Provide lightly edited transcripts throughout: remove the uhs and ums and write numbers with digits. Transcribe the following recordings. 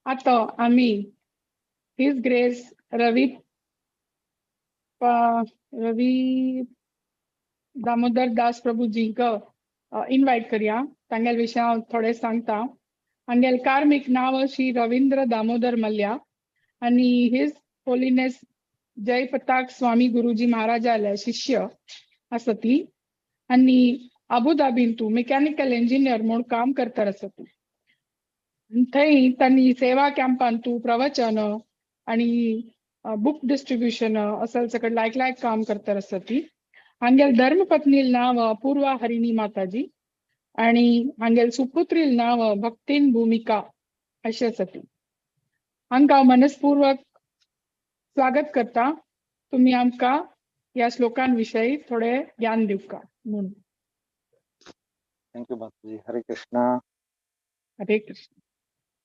आतां आमी his grace Ravi Ravi Damodar Das प्रभुजींक इनवायट करया. तांगेले विशय हांव थोडें सांगता. हांगेले कार्मीक नांव श्री रवींद्र दामोदर मल्ल्या आनी his holiness जय पताक स्वामी गुरुजी महाराजाले शिष्य आसती आनी अबुधाबींतू मेकॅनिकल इंजिनियर म्हूण काम करता आसती. थंय तांणी सेवा कॅम्पांतू प्रवचन आनी बुक डिस्ट्रिब्युशन असं सगळं लायक लायक काम करता आसती. हांगेल धर्मपत्नील नांव अपूर्वा हरिणी माताजी आणि हांगेल सुपुत्रील नांव भक्तीन भूमिका अशें आसती. हांकां मनस्पूर्वक स्वागत करता. तुमी आमकां ह्या श्लोकां विशयी थोडें ज्ञान दिवका म्हणून. Thank you, Mataji. Hare Krishna. Hare Krishna.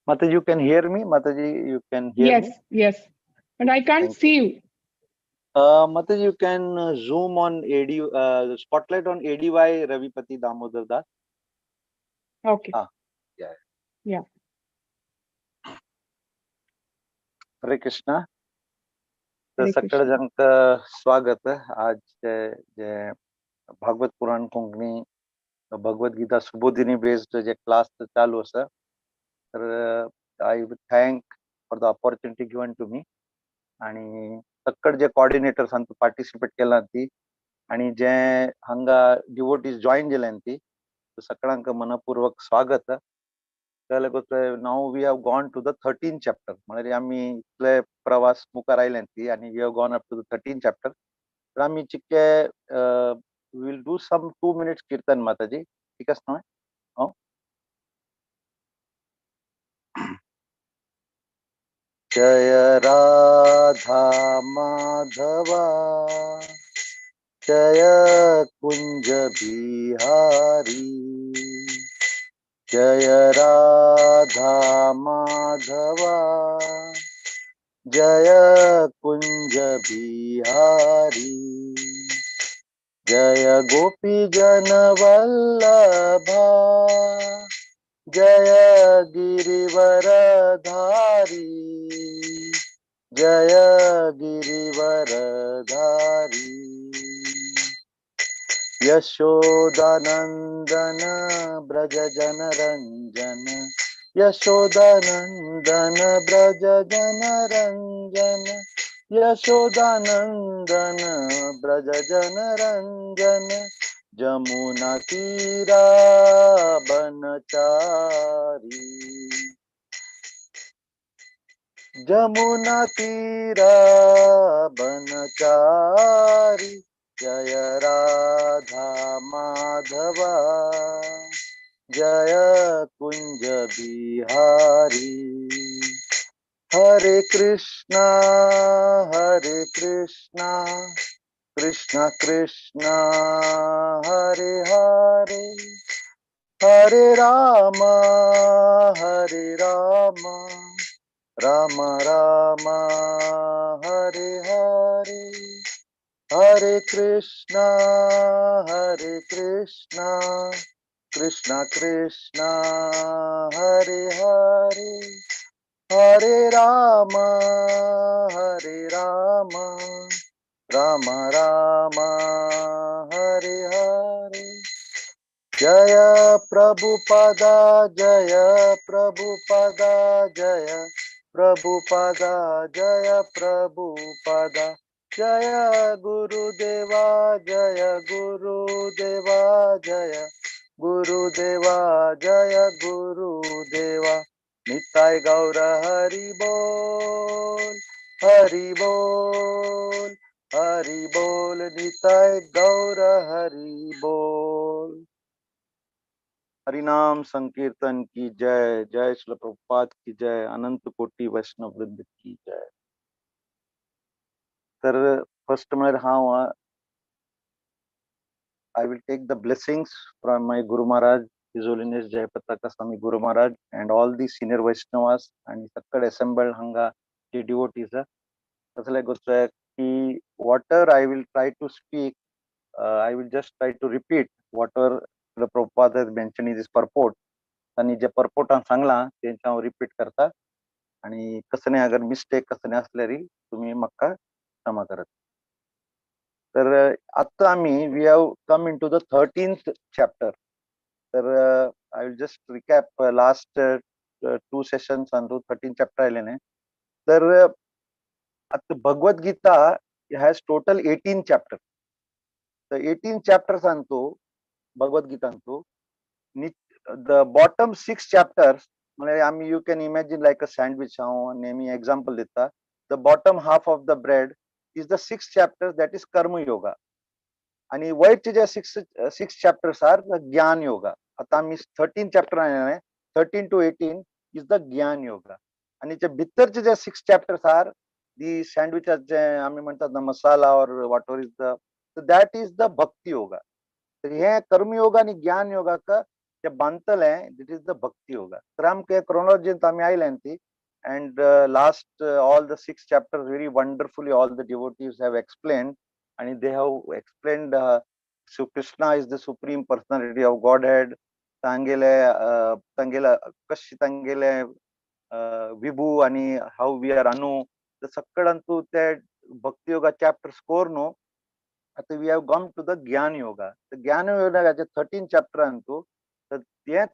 Mataji, you can hear me? Mataji, you can hear Yes, me? Yes. But I can't Thank see you. Mataji, you can zoom on AD, spotlight on ADY Ravipati Damodar Das. Okay. Yeah. Yeah. Hare Krishna. तर हरे सगळ्या कृष्ण. जणांक स्वागत. आज जे भागवत पुराण Konkani Bhagavad Gita Subodhini based जे class चालू आसा, तर I would thank for the opportunity given to me आणि सगळे जे कोऑर्डिनेटर्स हांतू पार्टिसिपेट केला ती आणि जे हांगा डिवोटीज जॉईन जाल्यान ती सगळ्यांक मनपूर्वक स्वागत. Now we have gone to the 13 chapter, म्हळ्यार आमी इतले प्रवास मुखार आयल्यान ती आनी we have gone up to the 13 chapter. तर आमी चिक्के will do some 2 minutes kirtan Mataji, ठीक आसा न्हय? हां. जय राधा माधवा, जय कुंज बिहारी, जय राधा माधवा, जय कुंज बिहारी, जय गोपी जन वल्लभा, जय गिरिवरधारी, जय गिरिवरधारी। यशोदानंदन ब्रज जन रंजन, यशोदानंदन ब्रज जन रंजन, यशोदानंदन ब्रज जन रंजन, जमुना तीरा बनचारी, जमुना तीरा बनचारी, जय राधा माधवा, जय कुंज बिहारी। हरे कृष्णा हरे कृष्णा कृष्णा कृष्णा हरे हरे, हरे राम हरे राम राम राम हरे हरे, हरे कृष्णा हरे कृष्णा कृष्णा कृष्णा हरे हरे, हरे राम हरे राम राम राम हरे हरे। जय प्रभुपदा जय प्रभुपदा जय प्रभुपदा जय प्रभुपदा, जय गुरुदेवा जय गुरुदेवा जय गुरुदेवा जय गुरुदेवा। निताय गौर हरि बोल हरि बोल हरि बोल, निताय गौर हरि बोल। हरिनाम संकीर्तन की जय, जय श्रील प्रभुपाद की जय, अनंत कोटि वैष्णव वृंद की जय। तर फर्स्ट म्हळ्यार हांव I will take the blessings from my Guru Maharaj, His Holiness Jayapataka Swami Guru Maharaj, and all the senior Vaishnavas and सगळे assembled hanga जे devotees. तसले गोष्ट आहे की whatever I will try to speak, I will just try to repeat whatever the Prabhupada has mentioned in his purport. आणि जे purport हांव सांगलां तेंचे हांव रिपीट करता. आणि कसले अगर मिस्टेक कसले आसल्यारी तुमी म्हाका क्षमा करात. तर आत्तां आमी we have come into the 13th chapter. तर I will just recap last two sessions Antu 13 chapter आयले न्ही. तर आतां Bhagavad Gita has total 18 chapter. तर 18 चॅप्टर्स अंतू भगवद गीतांतू the bottom 6 chapters म्हणजे आमी you can imagine like a sandwich. हांव नेहमी एग्जाम्पल दिता. The bottom half of the bread is the 6 chapters, that is Karma Yoga. आणि वयरचे जे six chapters are the Jnana Yoga. आता आमी 13 चॅप्टर आयले, 13 to 18 is the Jnana Yoga. आणि जे भितरचे जे 6 chapters are the sandwich जे आमी म्हणतात ना masala or whatever is the, that is the Bhakti Yoga. तर हे कर्मयोग आणि ज्ञान योगाक जे बांदतले that is the Bhakti Yoga. तर आमकां क्रोनॉलॉजींत आमी आयल्यान ती. And last all the 6 chapters very wonderfully all the devotees have explained, and they have explained so Krishna is the supreme personality of Godhead. Tangele tangele kashi tangele vibhu ani how we are anu the sakkadantu te Bhakti Yoga chapter score no. Ata we have gone to the Jnana Yoga. The Jnana Yoga je 13 chapter antu the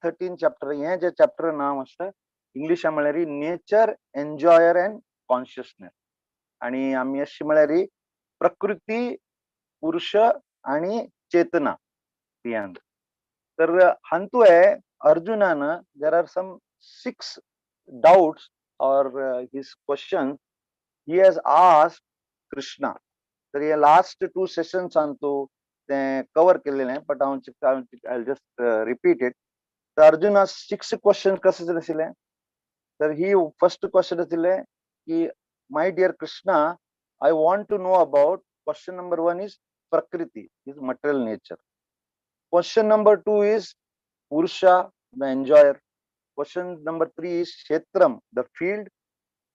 13 chapter हे जे chapter नाव आसा इंग्लिशा म्हळ्यार nature, enjoyer and consciousness. आणि आमी अशी म्हळ्यार प्रकृती, पुरुष आणि चेतना ह्यान. तर हांतू हे अर्जुनान there are some 6 doubts or his question he has asked Krishna. तर हे लास्ट 2 सेशन्स हांतू ते कवर केलेले, बट हांव I just repeat it. तर अर्जुना 6 क्वेश्चन कशें आशिल्ले? तर ही फर्स्ट क्वेश्चन आशिल्ले की my dear Krishna, I want to know about question number 1 is Prakriti, is material nature. Question number 2 is Purusha, the enjoyer. Question number 3 is Kshetram, the field.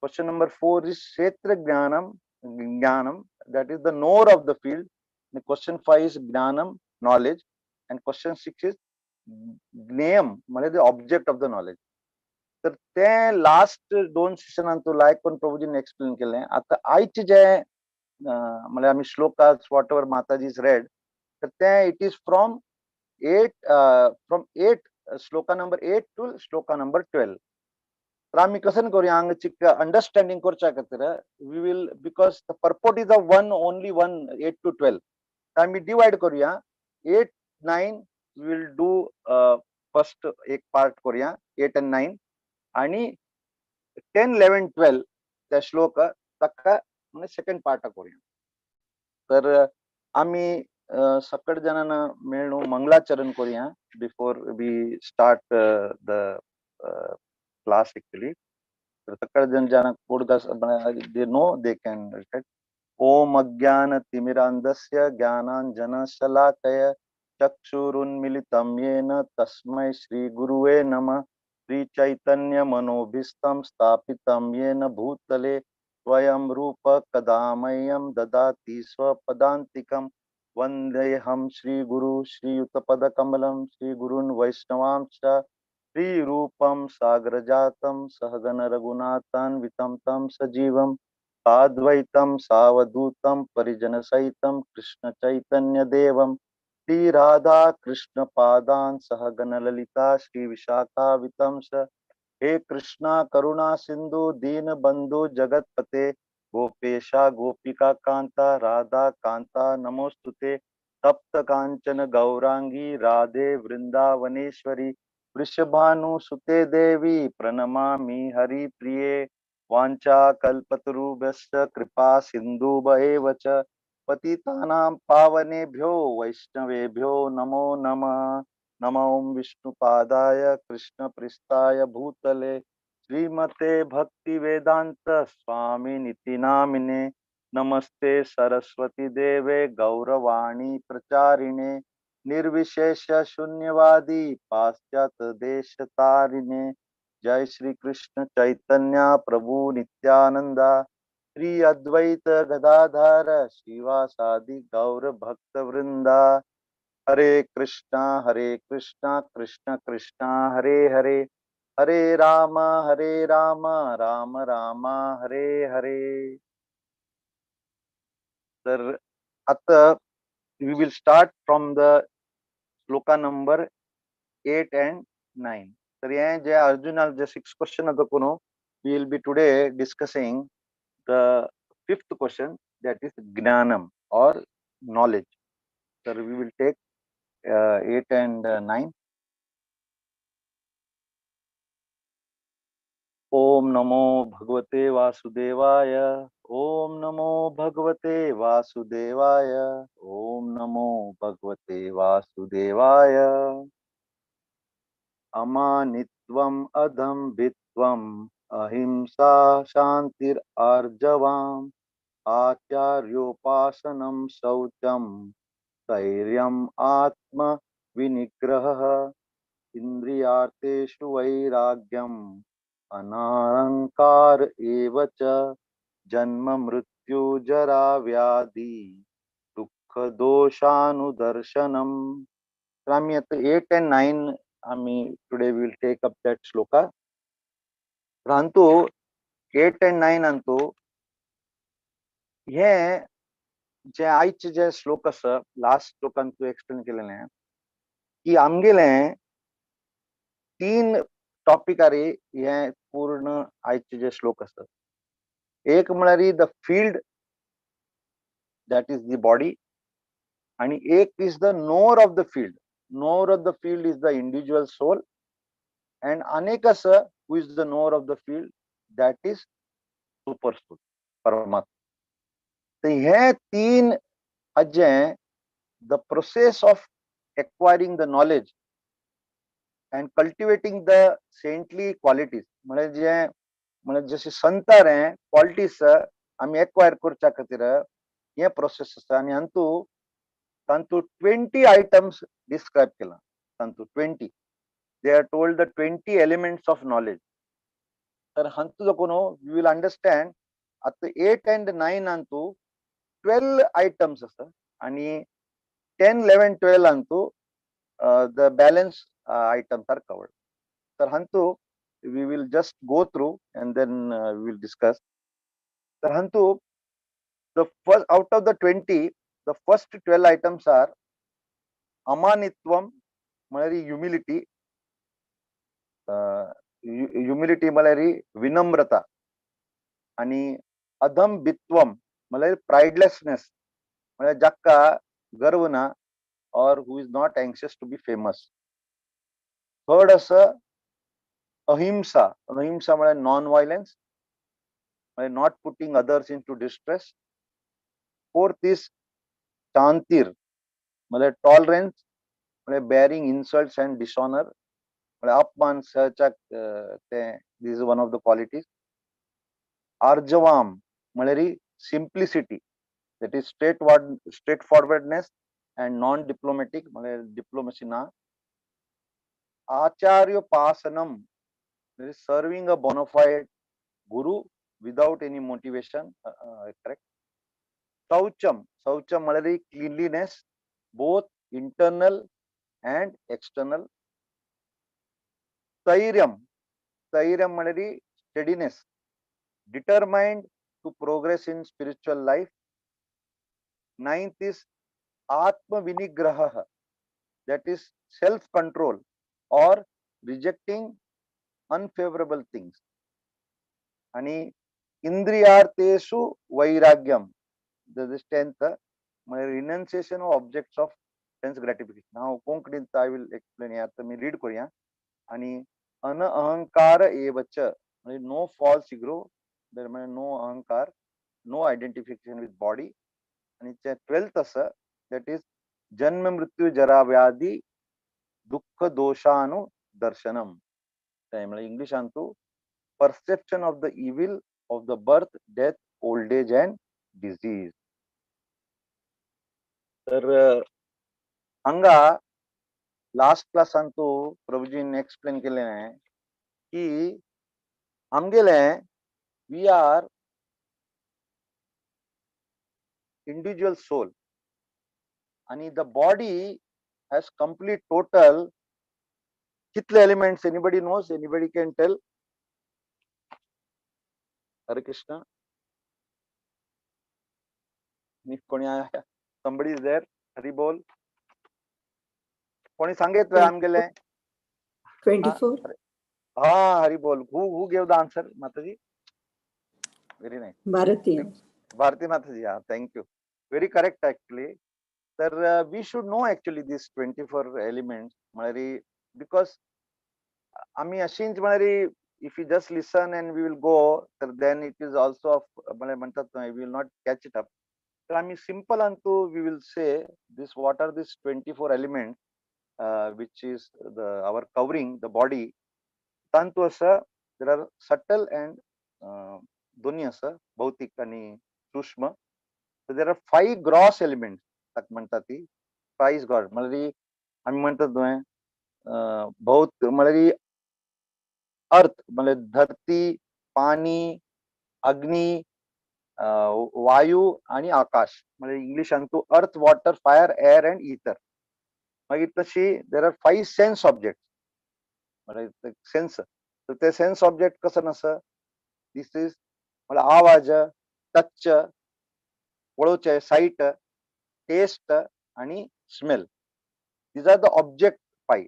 Question number 4 is Kshetra Jnanam, Jnanam, that is the knower of the field. And question 5 is Jnanam, knowledge. And question 6 is Gneyam, the object of the knowledge. तर ते last 2 सेशनान तो लायक पण प्रभुजींनी explain केले. आता आयचे जे म्हणजे आमी shlokas whatever Mataji is read, तर ते it is from 8 shloka number 8 to shloka number 12. तर आमी कशें करूया हांगा चिक अंडरस्टँडींग करच्या खातीर we will, because the purport is a one only one 8 to 12, तर आमी डिवायड करूया. 8 9 will do first एक पार्ट करूया, 8 and 9, आणि 10 11 12 त्या श्लोक ताका म्हणजे सेकंड पार्ट करूया. तर आमी सकट जणांना मेळून मंगलाचरण करूया before we start the class actually. तर सकट जण ज्यांना code they know they can recite. ओम अज्ञान तिमिरांधस्य ज्ञानांजन शलाकय चक्षुरुन्मिलितं येन तस्मै श्री गुरुवे नमः. श्री चैतन्य मनोभीष्टं स्थापितं येन भूतले स्वयं रूप कदा मह्यं ददाति स्वपदान्तिकं. वन्देऽहं श्री गुरु श्रीयुतपदकमलं श्री गुरून् वैष्णवांश्च श्रीरूपं सागरजातं सहगण रघुनाथान्वितं तं सजीवं साद्वैतं सावधूतं परिजनसहितं कृष्ण चैतन्य देवं श्री राधा कृष्ण पादान सहगण ललिता श्री विशाखावितं स. हे कृष्णा करुणा सिंधु दीन बंधु जगतपते गोपेशा गोपिका कांता राधा कांता नमोस्तुते. तप्त कांचन गौरांगी राधे वृंदावनेश्वरी वृषभानु सुते देवी प्रणमामि हरिप्रिये. वाञ्छा कल्पतरुभ्यश्च कृपा सिन्धुभ्य च पतितानां पावनेभ्यो वैष्णवेभ्यो नमो नमः. नमो विष्णुपादाय कृष्णपृष्ठाय भूतले श्रीमते भक्तिवेदांत स्वामिनिति नामिने. नमस्ते सरस्वती देवे गौरवाणी प्रचारिणे निर्विशेष शून्यवादी पाश्चात्य देशतारिणे. जय श्री कृष्ण चैतन्य प्रभु नित्यानंदा श्री अद्वैत गदाधर शिवासादि गौर भक्त वृंदा. हरे Krishna Krishna Krishna Hare Hare, Hare Rama Hare Rama Rama Rama Hare Hare. तर आता we will start from the shloka number 8 and 9. तर हे जे अर्जुनाक जे 6 क्वेश्चन आसा कोण, we will be today discussing the 5th question, that is Jnanam or knowledge. तर we will take 8 and 9. Om नमो भगवते वासुदेवाय, ओम नमो भगवते वासुदेवाय, ओम नमो भगवते वासुदेवाय. अमानित्वम अदम्भित्वम अहिंसा शांतिर आर्जवाम आचार्योपासनम शौचम स्थैर्यम आत्म विनिग्रह इंद्रियार्थेषु वैराग्यम अनाहंकार एव च जन्म मृत्यु जरा व्याधि दुःख दोषानुदर्शनम. तर आम्ही आता 8 and 9 आम्ही today will take up that shloka. परंतु 8 and 9 अंतु हे जे आयचे जे श्लोक आसा लास्ट श्लोकान तू एक्सप्लेन केलेले की आमगेले 3 टॉपिकार हे पूर्ण आयचे जे श्लोक आसा. एक म्हळ्यार the field that is the body, आणि एक is the knower of the field. Knower of the field is the individual soul, and अनेक आसा who is the knower of the field, that is super soul परमात्मा. तर हे 3 हाजे the process of acquiring the knowledge and cultivating the saintly qualities, म्हणजे जे म्हणजे जशे संतार हे क्वालिटीज आमी एक्वायर करच्या खातीर हे प्रोसेस आसा. आनी हातूंत तांतू 20 आयटम्स डिस्क्रायब केला. तांतू 20 they are told the 20 elements of knowledge. तर हातूंत देखून you will understand आतां 8 and 9 हातूंत 12 आयटम्स आसा आनी 10, 11, 12 हातूंत the balance items are covered. तर हातूंत we will just go through and then we will discuss. तर हातूंत the first out of the 20, the first 12 items are अमानित्वम म्हळ्यार ह्युमिलिटी, ह्युमिलिटी म्हळ्यार विनम्रता, आनी अदम्भित्वम म्हळ्यार प्रायडलेसनेस, म्हळ्यार जाका गर्व ना or who is not anxious to be famous. Third आसा अहिंसा. अहिंसा म्हळ्यार नॉन वायलन्स, म्हळ्यार not putting others into distress. Fourth is शांतीर म्हळ्यार टॉलरन्स, म्हळ्यार बेअरिंग इन्सल्ट्स अँड डिसऑनर, म्हळ्यार अपमान सहच्याक तें, this is one of the qualities. आर्जवाम म्हळ्यार simplicity, that is straight forwardness and non diplomatic, म्हळ्यार डिप्लोमसी ना. आचार्योपासनम serving a bona fide guru without any motivation, correct. शौचम, शौचम म्हळ्यार cleanliness both internal and external. स्थैर्यम, स्थैर्यम म्हळ्यार steadiness, determined to progress in spiritual life. Ninth is आत्मविनिग्रह, that is self control or rejecting unfavourable things. आणि इंद्रियार्थेषु वैराग्यम, that is 10th, म्हळ्यार renunciation of objects of sense gratification. हांव कोंकणींत I will explain, हे आतां me read करुया. आनी अनअहंकार एवच म्हणजे no falls इग्रो, म्हळ्यार नो अहंकार, नो आयडेंटिफिकेशन विथ बॉडी. आनी ते 12th आसा that is जन्म मृत्यू जरा व्याधी दुःख दोषानु दर्शनम, म्हळ्यार इंग्लिशांतू perception of the evil of the birth, death, old age and disease. तर हांगा लास्ट क्लासांतू प्रभुजीन एक्सप्लेन केलें की आमगेले we are individual soul आणि the body has complete total कितले elements? Anybody knows? Anybody can tell? Hare Krishna. कोणी, somebody is there? Hari बोल. कोणी सांगेत आमगेले? 24. हा, हरी बोल. Who gave the answer, Mataji? Very nice. Bharati. Bharati Mataji, हा, thank you. Very correct actually. तर we should know actually this 24 elements, म्हळ्यार because आमी अशींच, म्हळ्यार if you just listen and we will go, तर then it is also म्हळ्यार म्हणतात, we will not catch it up. तर आमी simple Antu we will say this, what are this 24 element which is the our covering the body. तांतू आसा there are subtle and दोन्ही आसा, भौतिक आणि सूक्ष्म. तर there are five gross element ताका म्हणटा ती फायव ग्रॉस, म्हळ्यार आमी म्हणटात न्हय, भौत म्हळ्यार अर्थ, म्हळ्यार धरती, पाणी, अग्नी, वायू आणि आकाश. म्हणजे इंग्लिशान तूं earth, water, fire, air and ether. मागीर तशी there are five sense object, म्हणजे सेन्स. तर ते सेन्स ऑब्जेक्ट कसं आसा, this is म्हळ्यार आवाज, टच, पळोवचें, सायट, टेस्ट आणि smell. These are the object five.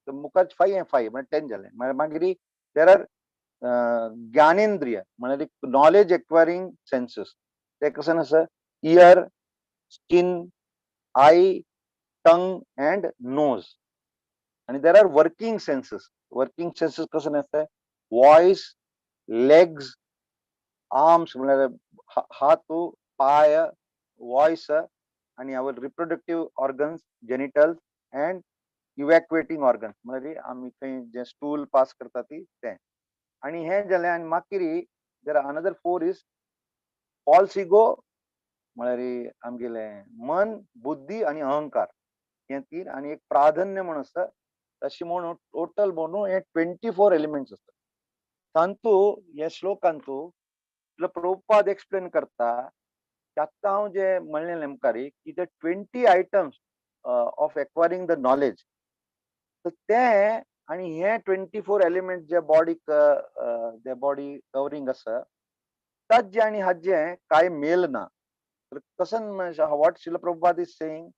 तर मुखार फायव हे फायव म्हणजे 10 जाले. मागीर there are ज्ञानेंद्रिय, म्हळ्यार नॉलेज एक्वायरिंग सेन्सेस. ते कशें आसा, ear, skin, eye, tongue and nose. आणि there are working senses. Working senses कसं आसता, वॉयस, लेग्स, आर्म्स, म्हळ्यार हात, पाय, वॉयस आणि our reproductive organs, genitals and evacuating organs, म्हळ्यार आमी खंय जे स्टूल पास करता ती तें. आणि हें जालें. आनी मागीर there are another four is false ego, म्हळ्यार आमगेलें मन, बुद्धी आणि अहंकार, हे तीन, आणि एक प्राधान्य म्हण आसता. तशी म्हणून टोटल म्हणून हे 24 एलिमेंट्स आसता. तांतू हे श्लोकांतू प्रभुपाद एक्सप्लेन करता की आत्तां हांव जे म्हणलें मुखारी की ते 20 items of acquiring the knowledge, तर ते आणि हे 24 एलिमेंट जे बॉडीक, जे बॉडी कवरिंग आसा, ताजे आणि हाजे काय मेल ना. तर कसं, what Srila Prabhupada is saying,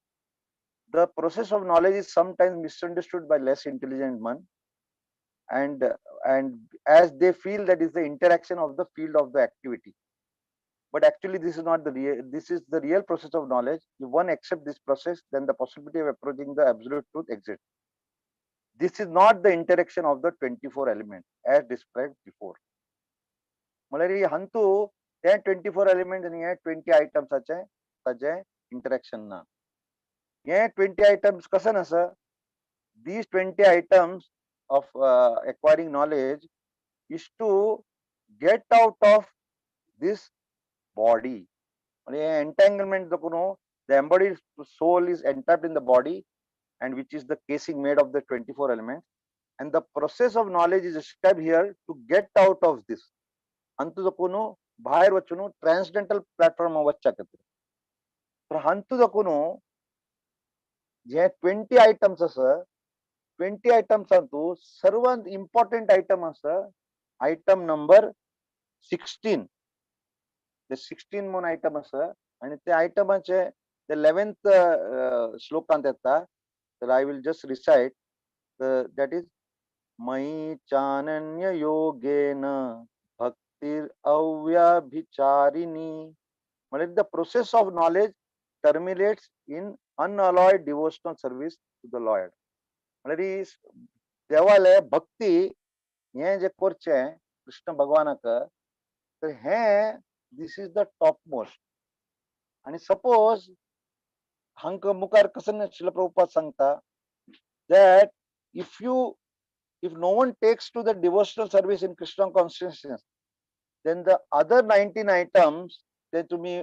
the process of knowledge is sometimes misunderstood by less intelligent man and as they feel that is the interaction of the field of the activity, but actually this is not the real, this is the real process of knowledge. If one accepts this process, then the possibility of approaching the absolute truth exists. This is not the interaction of the 24 elements as described before. म्हळ्यार हांतू ते 24 element आनी हे 20 आयटम्साचे ताजे interaction ना. हे 20 items कशें आसा, these 20 items of acquiring knowledge is to get out of this body. म्हणजे entanglement जो न्हू, the embodied soul is entrapped in the body and which is the casing made of the 24 elements, and the process of knowledge is described here to get out of this. अंतु जकून भायर वचून ट्रान्सडेंटल platform वचच्या खातीर. तर हांतू जकून जे 20 items आसा, 20 आयटम्सांतू सर्वात important item आसा item number 16. ते 16 म्हणून आयटम आसा आणि ते आयटमाचे ते 11th श्लोकांत येता. तर I will just recite, that is मयि चानन्य योगेन भक्तिर अव्यभिचारिणी. म्हणजे the process of knowledge terminates in unalloyed devotional service to the Lord. म्हळ्यार देवाले भक्ती हे जे करचें कृष्ण भगवानाक, तर हे this is the top most. आणि सपोज हांकां मुखार कसं श्रील प्रभुपाद सांगता that if no one takes to the devotional service in Krishna consciousness, then the other 19 items ते तुम्ही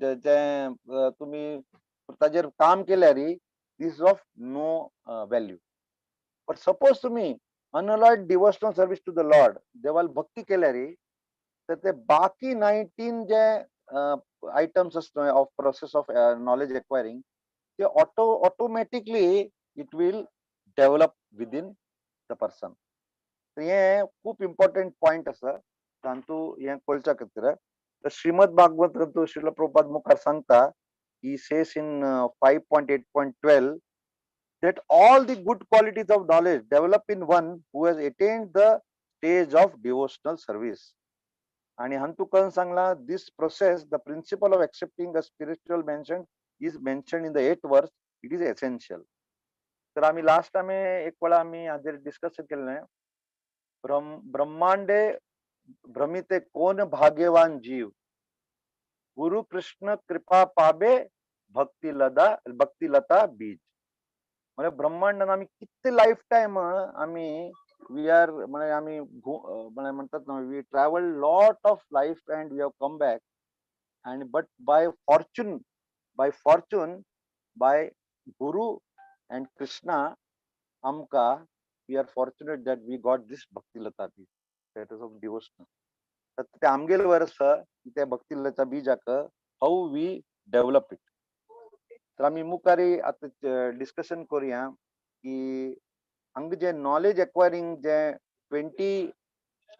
जे तुम्ही ताजेर काम केल्यार this of no value. But suppose तुम्ही unalloyed devotional service to the Lord, देवाल भक्ती केल्यार, तर ते बाकी 19 जे आयटम्स आसता of process of knowledge acquiring, ते automatically it will develop within the person. तर हें खूब इम्पॉर्टंट पॉयंट आसा, तांतू हें कळच्या खातीर. तर श्रीमद भागवत ग्रंथ श्रील प्रभुपाद मुखार सांगता, he says in 5.8.12 that all the good qualities of knowledge develop in one who has attained the stage of devotional service. आणि हांतू करून सांगला, this process, the principle of accepting a spiritual mention is mentioned in the eighth verse, it is essential. तर आम्ही last आमी एक वेळा आमी हाजेर डिस्कस केल्लें, ब्रह्मांडे भ्रमिते कोण भाग्यवान जीव, गुरु कृष्ण कृपा पाबे भक्ती लता, भक्ती लता बीज. म्हणजे ब्रह्मांडान आमी कितले लायफ टायम आमी we are, म्हणजे आमी म्हणजे म्हणतात ना, we travel lot of life and we have come back, and but by fortune, by fortune, by Guru and Krishna आमकां we are fortunate that we got this Bhakti Lata Bij, that is of devotion. तर ते आमगेले वर आसा त्या भक्ती Lata बीजाक how we develop it. तर आमी मुखारी आतां डिस्कशन करुया की हांगा जे नॉलेज एक्वायरिंग जे 20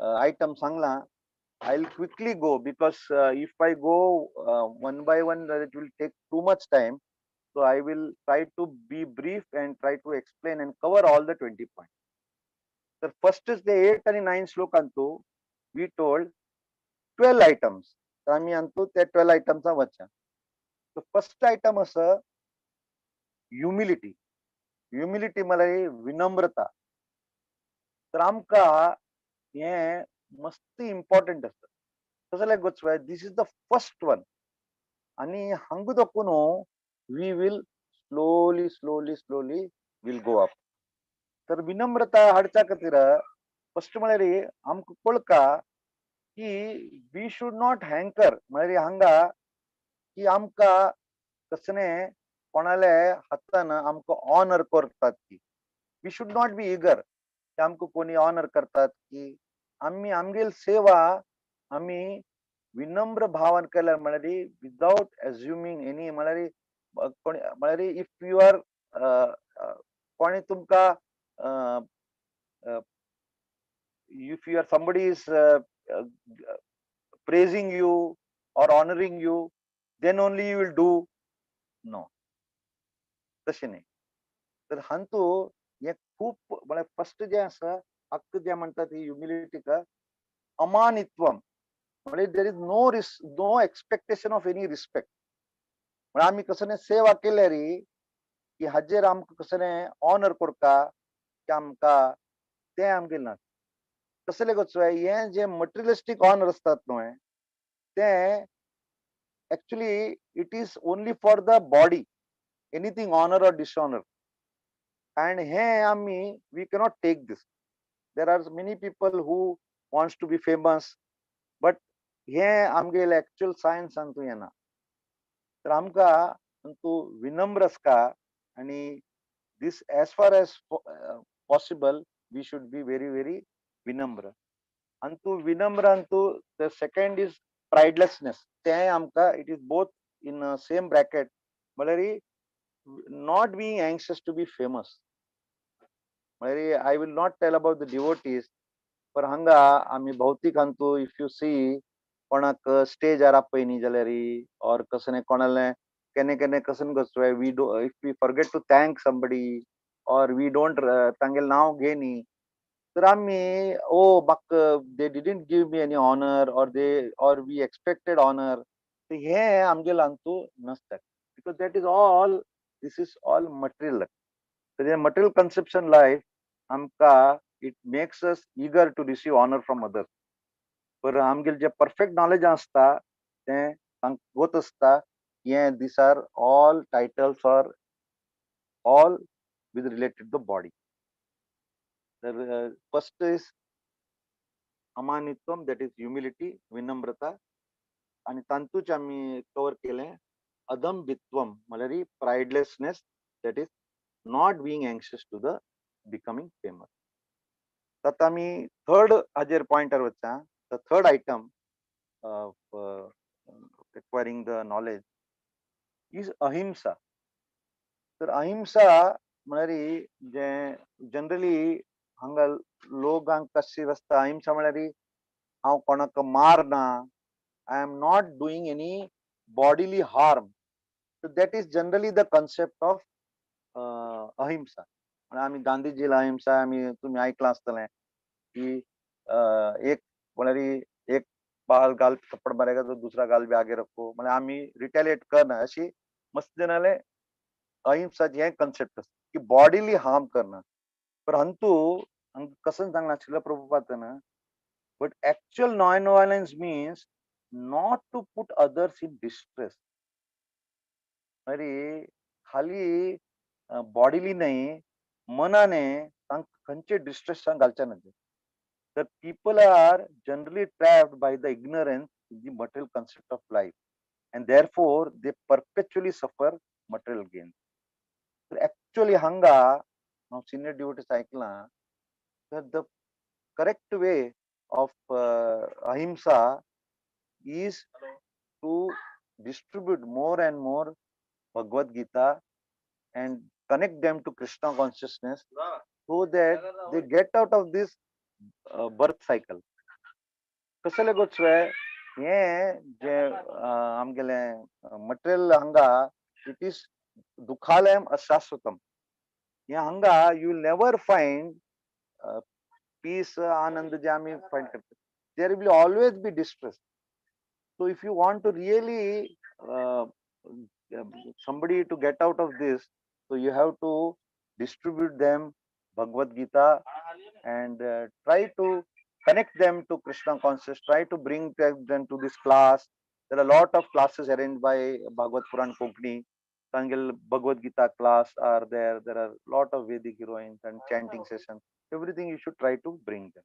आयटम सांगला, I will quickly go because if I go one by one it will take too much time. So I will try to be brief and try to explain and cover all the 20 points. तर first is the 8 आणि 9 श्लोकांतू we told 12 items. तर आम्ही आणतो त्या 12 आयटमचा वचा. तर first item असं humility. Humility म्हळ्यार विनम्रता. तर आमकां हें मस्त इम्पॉर्टंट आसता. तशें लायक this is the first one. आनी हांगा दाखोवन we will slowly slowly slowly will go up. तर विनम्रता हाडच्या खातीर फर्स्ट म्हळ्यार आमकां कळका की we should not हँकर, म्हळ्यार हांगा की आमकां कसले कोणाले हातान आमकां ऑनर करतात की we should not be eager की आमकां कोणी ऑनर करतात की आमी आमगेली सेवा आमी विनम्र भावान केल्यार, म्हळ्यार विदाउट एज्युमींग एनी, म्हळ्यार कोणी, म्हळ्यार if you are कोणी तुमकां, if you are somebody is praising you or honoring you, then only you will do. No, तशें न्ही. तर हांतू हें खूब म्हळ्यार फर्स्ट जें आसा हक्क जें म्हणटा ती ह्युमिलिटीक अमानित्वम, म्हणजे there is no no expectation of any respect. म्हळ्यार आमी कसलें सेवा केल्यार की हाजेर आमकां कसलें ऑनर करता की आमकां तें आमगेलें ना. कसलें गो हें जें मटेरियलिस्टीक ऑनर आसतात न्हय तें actually it is only for the body, anything honour or dishonour. And हें आमी we cannot take this. There are many people who wants to be famous, but हें आमगेलें एक्चुअल सायन्स हातूंत येना. तर आमकां तूं विनम्र आसका आनी this as far as possible we should be very very विनम्र. आनी तूं विनम्र आनी तूं the second is pridelessness. तें आमकां it is both in same bracket, म्हळ्यार not being anxious to be famous. म्हळ्यार I will not tell about the devotees, पर हांगा आमी भौतीक हांतू if you सी कोणाक स्टेजार आपयनी जाल्यार ऑर कसलें कोणालें केन्ना केन्ना कसन कसो we do if we forget to thank somebody or we don't तांगेलें नांव घेयनी तर आमी ओ म्हाका they didn't give me any honour or they or we expected honour, हें आमगेलें हातूं नासता, because that is all, this is all material. तर material conception life आमकां it makes us eager to receive honour from others. पर आमगेलें जें perfect knowledge आसता तें गोत आसता हें these are all titles are all with related the body. तर first is अमानित्वम, that is humility, विनम्रता. आनी तातूंच आमी कवर केलें अदंभित्वम, म्हळ्यार pridelessness, that is not being anxious to the becoming famous. आतां आमी थर्ड हाजेर पॉयंटार वचा. The third item of acquiring the knowledge is ahimsa. तर अहिंसा म्हळ्यार जें जनरली हांगा लोकांक कशी आसता, अहिंसा म्हळ्यार हांव कोणाक मारना, I am not doing any bodily harm. So that is generally the concept of ahimsa. म्हळ्यार आमी गांधीजीला अहिंसा आमी तुमी आयकलां आसतलें की एक म्हळ्यार एक बाल गाल थप्पड मारेगा तो दुसरा गाल बी आगे रखो, म्हळ्यार आमी रिटेलिएट करना. अशी मस्त जाणाले अहिंसाचे हें कन्सेप्ट आसा की बॉडीली हार्म करना. परंतु कसं सांगलां Srila प्रभुपादान, but actual non violence means not to put others in distress. म्हळ्यार खाली बॉडीली न्हय, मनाने तांकां खंयचे डिस्ट्रेसान घालचे न्हय. तर people are generally trapped by the ignorance in the material concept of life and therefore they perpetually suffer material gain. तर एक्चुअली हांगा हांव सिनियर डिवोटीस आयकलां तर the correct way of ahimsa is to distribute more and more Bhagavad Gita and connect them to Krishna consciousness so that they get out of this birth cycle. कसले गोचवे हें जे आमगेलें material हांगा it is दुखालयम अशाश्वतम. हे हांगा you will never find peace, आनंद जे आमी find करता. There will always be distress. So if you want to really somebody to get out of this, so you have to distribute them Bhagavad Gita and try to connect them to Krishna consciousness, try to bring them to this class. There are a lot of classes arranged by Bhagavad Puran Konkani. Tangel Bhagavad Gita class are there. There are a lot of Vedic heroines and chanting sessions. Everything you should try to bring them.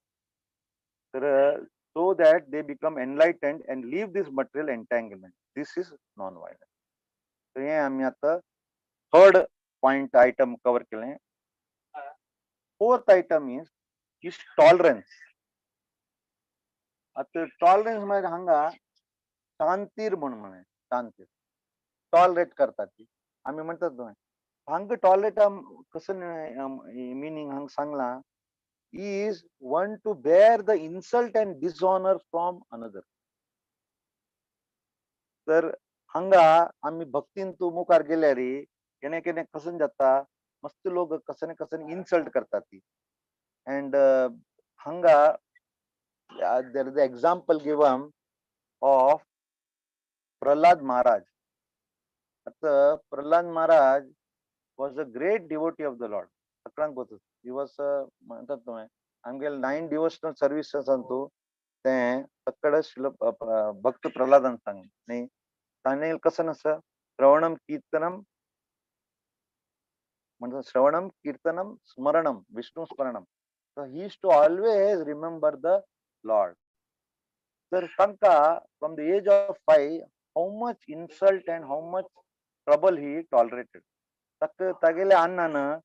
There, so that they become enlightened and leave this material entanglement. This is non-violence. So हे आमी आतां third point item cover केलें. Fourth item is tolerance. आतां tolerance म्हळ्यार हांगा शांतीर म्हूण म्हळें, शांतीर tolerate करतात ती आमी म्हणटात न्हय. हांगा टॉलरेट कसो मिनींग हांगा सांगलां is one to bear the insult and dishonor from another. तर हांगा आमी भक्तीन तूं मुखार गेल्यार केन्ना केन्ना कसन जाता, मस्त लोक कसन कसन इन्सल्ट करतात ती. एंड हांगा there is example given of Prahlad Maharaj. आतां Prahlad Maharaj was a great devotee of the Lord. सगळ्यांक गोत he was म्हणटात न्हय आमगेले 9 डिवोशनल सर्विस आसा तें सगळे श्रील भक्त प्रल्हादान सांगलें न्ही. ताणें कसं आसा श्रवणम कीर्तनम म्हणटा, श्रवणम कीर्तनम स्मरणम Vishnu स्मरणम. So he used to always remember the Lord. तर तांकां from the age of 5 how much insult and how much trouble he tolerated. ताका तागेल्या अण्णान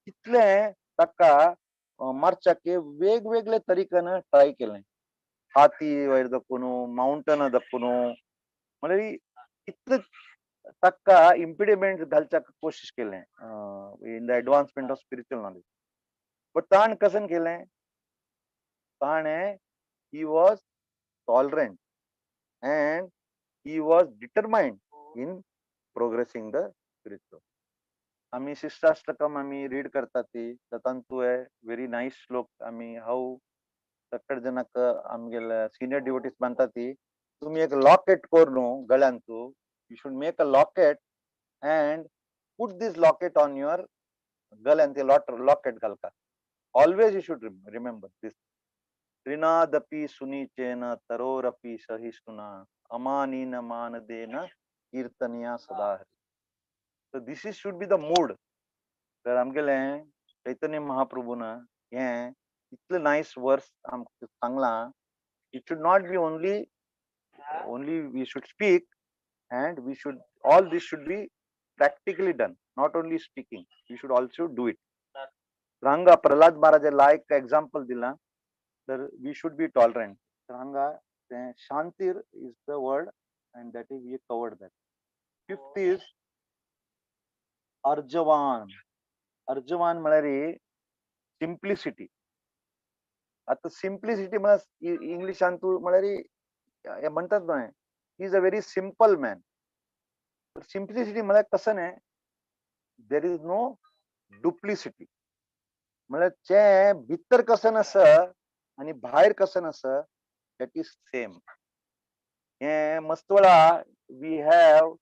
कितलें ताका मारच्याक वेगवेगळे तरिकान ट्राय केलें. हाती वयर दाखोवन, माउंटन दाखोवन, म्हळ्यार कितले ताका इम्पिडिमेंट घालच्याक कोशिश केलें in the advancement of spiritual knowledge. But ताणें कशें केलें, ताणें he was tolerant and he was determined in progressing the spiritual. आमी शिष्टाष्टकम आमी रीड करतात ती तातूंत व्हेरी नायस श्लोक आमी हांव सगळे जणांक आमगेले सिनियर डिवोटीज मानता ती तुमी एक लॉकेट कर न्हू गळ्यांतू, you should make a locket and put this locket on your गळ्यान, ते लॉकेट घालता. Always you should remember this. त्रिनादपि सुनीचेन तरोरपि सहिष्णुना अमानीन मानदेन कीर्तनिया सदा Hari. So this is should be the mood. तर आमगेलें चैतन्य महाप्रभून हें इतलें नायस वर्स आमकां सांगलां. It should not be only we should speak and we should all this should be practically done, not only speaking, we should also do it. तर हांगा प्रल्हाद महाराजा लायक example दिलां. तर we should be tolerant. तर हांगा तें शांतीर is the word and that is we covered that. Fifth is अर्जवान. अर्जवान म्हळ्यार simplicity. आतां simplicity म्हळ्यार इंग्लिशान तूं म्हळ्यार हे म्हणटात न्हय, he is a very simple man. Simplicity म्हळ्यार कसं न्हय, there is no duplicity. म्हळ्यार जे भितर कसं आसा आनी भायर कसं आसा, that is same. हे मस्त वेळा we have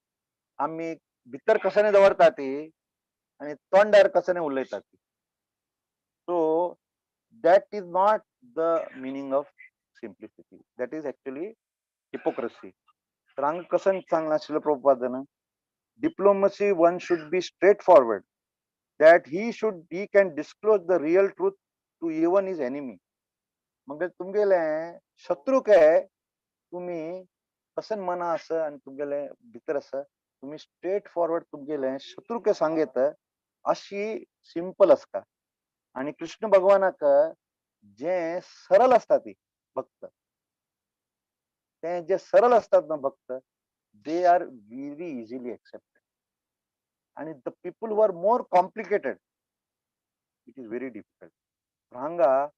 आमी भितर कशाने दवरता ती आनी तोंडार कशाने उलयता ती. So that is not the meaning of simplicity, that is actually hypocrisy. तर हांगा कसं सांगलां Srila प्रभुपादान, diplomacy, one should be straight forward, that he can disclose the real truth to even his enemy. मग तुमगेले शत्रूक तुमी कसन मना आसा आनी तुमगेले भितर आसा, तुमी स्ट्रेट फॉरवर्ड तुमगेले शत्रूक सांगयत अशी सिंपल आसता. आनी कृष्ण भगवानाक जे सरळ आसता ती भक्त, ते जे सरळ असतात ना भक्त, they are very easily accepted. आणि the people who are more complicated, it is very difficult. हांगा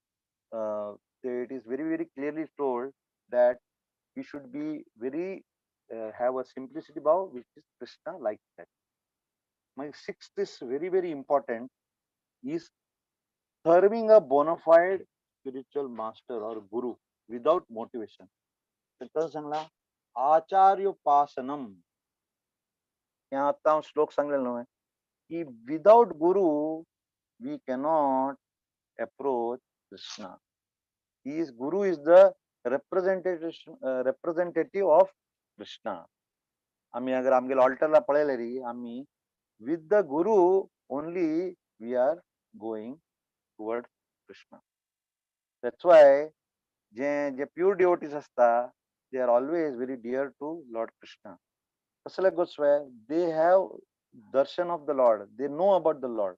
it is very very clearly told that we should be very have a simplicity bhav, which is Krishna like that. My sixth is very very important, is serving a bona fide spiritual master or guru without motivation. तर सांगला आचार्योपासनम. हे आतां हांव श्लोक सांगलेलो न्हय की without guru we cannot approach Krishna. He is guru is the representative of Krishna. आमी अगर आमगेले ऑल्टरला पळयले री, आमी with the guru only we are going toward Krishna. That's why J J pure devotees आसता, they are always very dear to Lord Krishna. कसले गोस्वे, they have darshan of the Lord, they know about the Lord,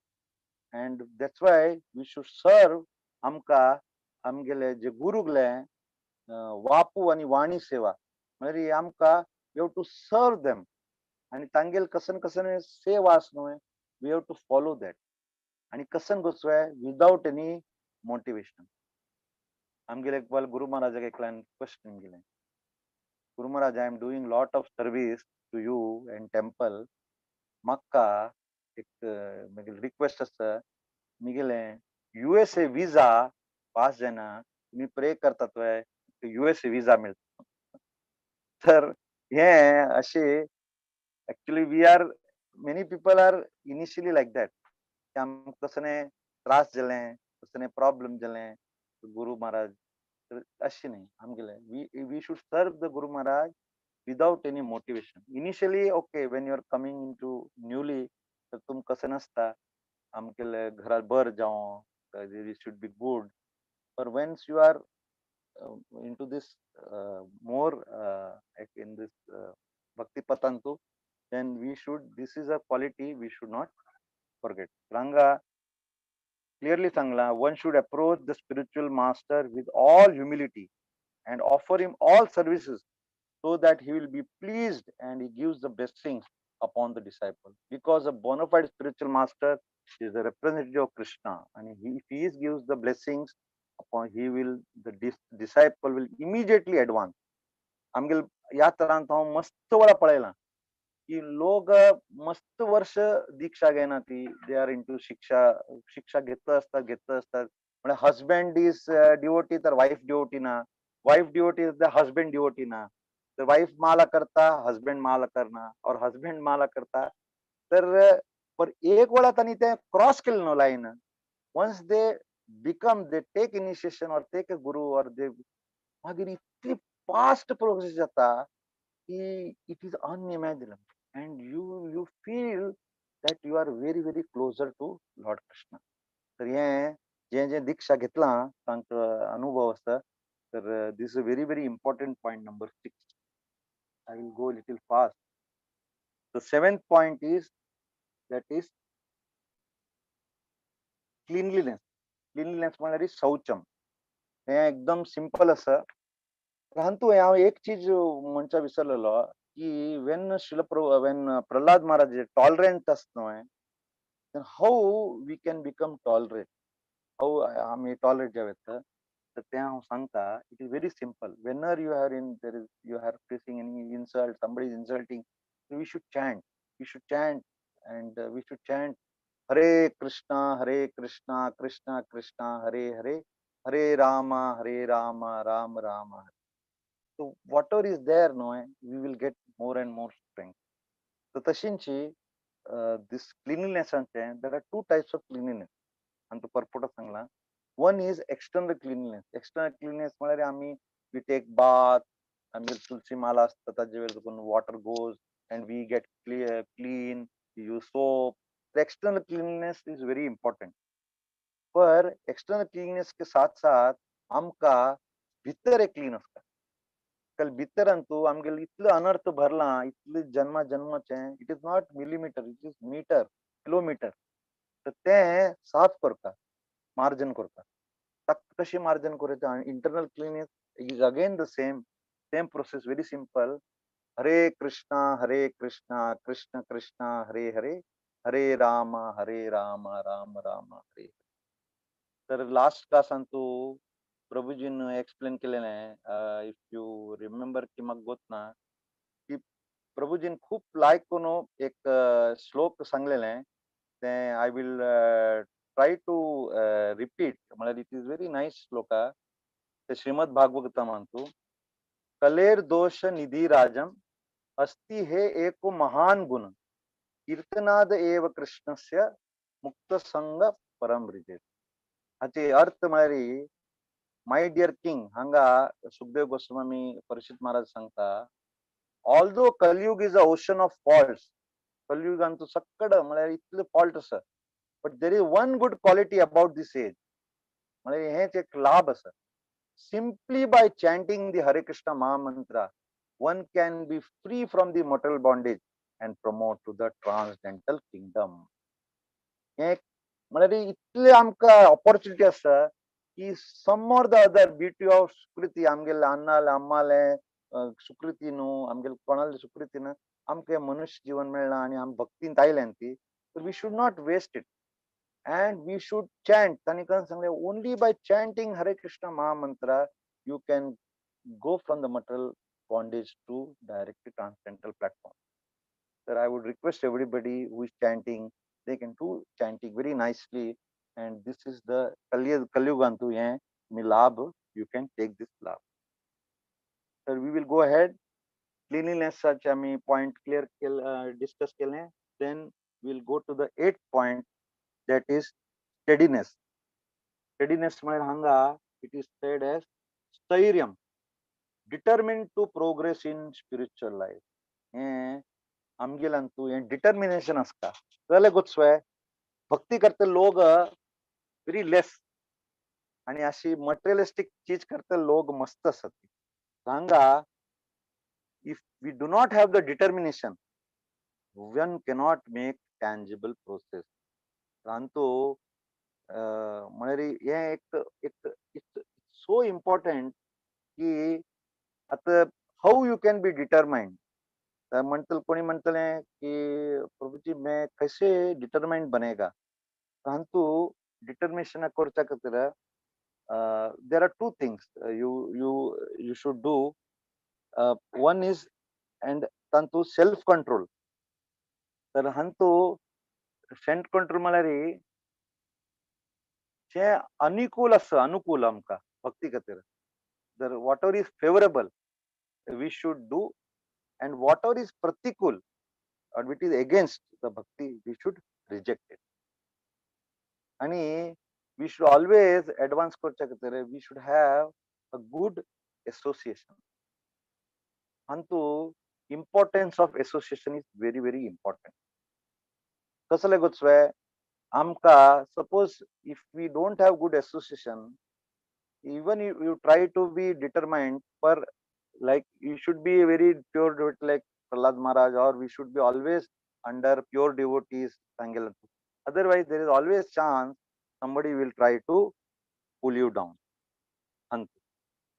and that's why we should serve. आमकां आमगेले जे गुरुगले वापू आनी वाणी सेवा म्हळ्यार आमकां we have to serve them. आनी तांगेल कसन कसन सेवा आसा न्हय, we have to follow that. आनी कसन गोस्वे विदाउट एनी मोटिवेशन. आमगेले एक गुरु महाराजाक एकल्यान क्वेश्चन केलें, Guru Maharaj, I am doing lot of service to you and temple, म्हाका एक मागीर रिक्वेस्ट आसा, मिगेले USA visa पास जायना, तुमी प्रे करतात वे USA visa मेळटा. तर हे अशे actually we are many people are initially like that. आमकां कसलें त्रास जाले, कसलें प्रॉब्लम जाले गुरु महाराज, अशें न्ही आमगेले we should serve the Guru Maharaj without any motivation. Initially okay, when you are coming into newly, तर तुमकां कशें नासता आमगेले घरात बर जावं, it should be good. But once you are into this more in this bhakti patantu, then we should, this is a quality we should not forget. Ranga clearly sangla, one should approach the spiritual master with all humility and offer him all services so that he will be pleased and he gives the blessings upon the disciple. Because a bona fide spiritual master is the representative of Krishna, and he, if he gives the blessings upon, he will, the disciple will immediately advance. आमगेल ह्या तरान हांव मस्त वेळा पळयलां की लोक मस्त वर्ष दीक्षा घेना ती, they are into शिक्षा, शिक्षा घेत असतात घेत असतात. म्हणजे हजबंड is devotee तर वाईफ डिवोटी ना, वाईफ डिवोटी तर हजबंड डिवोटी ना, तर वाईफ माला करता हजबंड माला करना और हजबंड माला करता. तर पर एक वेळा त्यांनी ते क्रॉस केलं न्हू line, once they become, they take initiation or take a guru or they, मागीर इतली फास्ट प्रोग्रेस जाता की it is unimaginable and you feel that you are very very closer to Lord Krishna. तर हे जे जे दीक्षा घेतला तांकां अनुभव आसता. तर this is very very important point number 6. I will go little fast. The seventh point is that is cleanliness. Cleanliness म्हळ्यार शौचम. हे एकदम सिंपल आसा. परंतु हांव एक चीज म्हणच्या विसरलेलो की when Srila when Prahlad Maharaj tolerant आसता न्हय, then how we can become tolerant, how आमी टॉलरेंट जावं येता. तर तें हांव सांगता. It is very simple. Whenever you are in there is you are facing any insult, somebody is insulting, we should chant, we should chant and we should chant Hare Krishna Hare Krishna Krishna Krishna Hare Hare, Hare Rama Hare Rama Rama Rama Hare. So whatever is there न्हय, we will get more and more strength. तर तशींची दीस क्लिनलीनेसाचें, there are two types of cleanliness. आनी तो परपोटा सांगला. One is external cleanliness. External cleanliness म्हळ्यार आमी we take bath, आमगेर तुलसी माला आसता ताजे वयर देखून water goes and we get clear, clean, use soap. External cleanliness is very important. Per external cleanness K साथ साथ आमकां भितर एक क्लीन आसता. काल भितरान तूं आमगेले इतले अनर्थ भरला, इतले जन्मा जन्माचें, it is not millimetre, it is metre, kilometre. तर तें साफ करता, मार्जन करता. ताका कशें मार्जन करता? Internal cleanness is again the same same process, very simple. Hare Krishna Hare Krishna Krishna Krishna Hare Hare, Hare Rama Hare Rama Rama Rama Hare Hare. तर last क्लासान तूं प्रभुजीन एक्सप्लेन केलेलें, if you remember की म्हाका गोत ना, की प्रभुजीन खूब लायक करून एक श्लोक सांगलेलें. तें I will try to repeat, म्हळ्यार it is very nice shloka. ते श्रीमद भागवतमान तूं कलेर दोष निधी राजम अस्ति हे एको महान गुण कीर्तनाद एव कृष्णस्य मुक्त संग परम रिजेत. हाचे अर्थ म्हळ्यार my dear king, हांगा सुखदेव गोस्वामी परीक्षित महाराज सांगता, although Kaliyuga is a ocean of faults, कलयुगान तूं सक्कड म्हळ्यार इतले फॉल्ट आसा, but there is one good quality about this age, म्हळ्यार हेच एक लाभ आसा. Simply by chanting the Hare Krishna mahamantra one can be free from the mortal bondage and promote to the transcendental kingdom. हें म्हळ्यार इतले आमकां ऑपॉर्च्युनिटी आसा की some or the other beauty of सुकृती, आमगेले अन्नाले अम्माले सुकृती न्हू, आमगेले कोणाले सुकृती न्हू, आमकां मनुष्य जीवन मेळ्ळां आनी आमी भक्तींत आयल्यान ती, तर we should not waste it and we should chant. तांणी करून सांगलें, only by chanting Hare Krishna mahamantra you can go from the material bondage to directly transcendental platform. Sir, I would request everybody who is chanting, they can do chanting very nicely, and this is the Kalyugantu ye labh, you can take this labh. Sir, we will go ahead. Cleanliness such ami point clear discuss kele. Then we will go to the 8th point, that is steadiness. Steadiness म्हळ्यार hanga it is said as stairyam, determined to progress in spiritual life. हें आमगेल्यान तूं हें determination आसता. कळ्ळें गोत्सवे भक्ती करता लोक very less आनी अशी मटेरियलिस्टीक चीज करता लोक मस्त आसात. हांगा if we do not have the determination, one cannot make tangible process. तांतू म्हळ्यार हें एक एक it's so important की आतां how you can be determined. म्हणटले कोणी म्हणटले की प्रभुजी मैं कैसे डिटरमाइंड बनेगा. तांतू डिटर्मिनेशन करच्या खातीर there are two things you you you should do. One is and तांतू self control. तर हांतू सेल्फ कंट्रोल म्हळ्यार जें अनुकूल आसा, अनुकूल आमकां भक्ती खातीर, तर whatever is favourable we should do, and whatever is pratikul or it is against the bhakti, we should reject it. And we should always advance करच्या खातीर we should have a good association. अंतु importance of association is very very important. कसले गोचवे आमका, suppose if we don't have good association, even you try to be determined, per like you should be a very pure devotee like Prahlad Maharaj, or we should be always under pure devotees. Otherwise, there is always chance somebody will try to pull you down.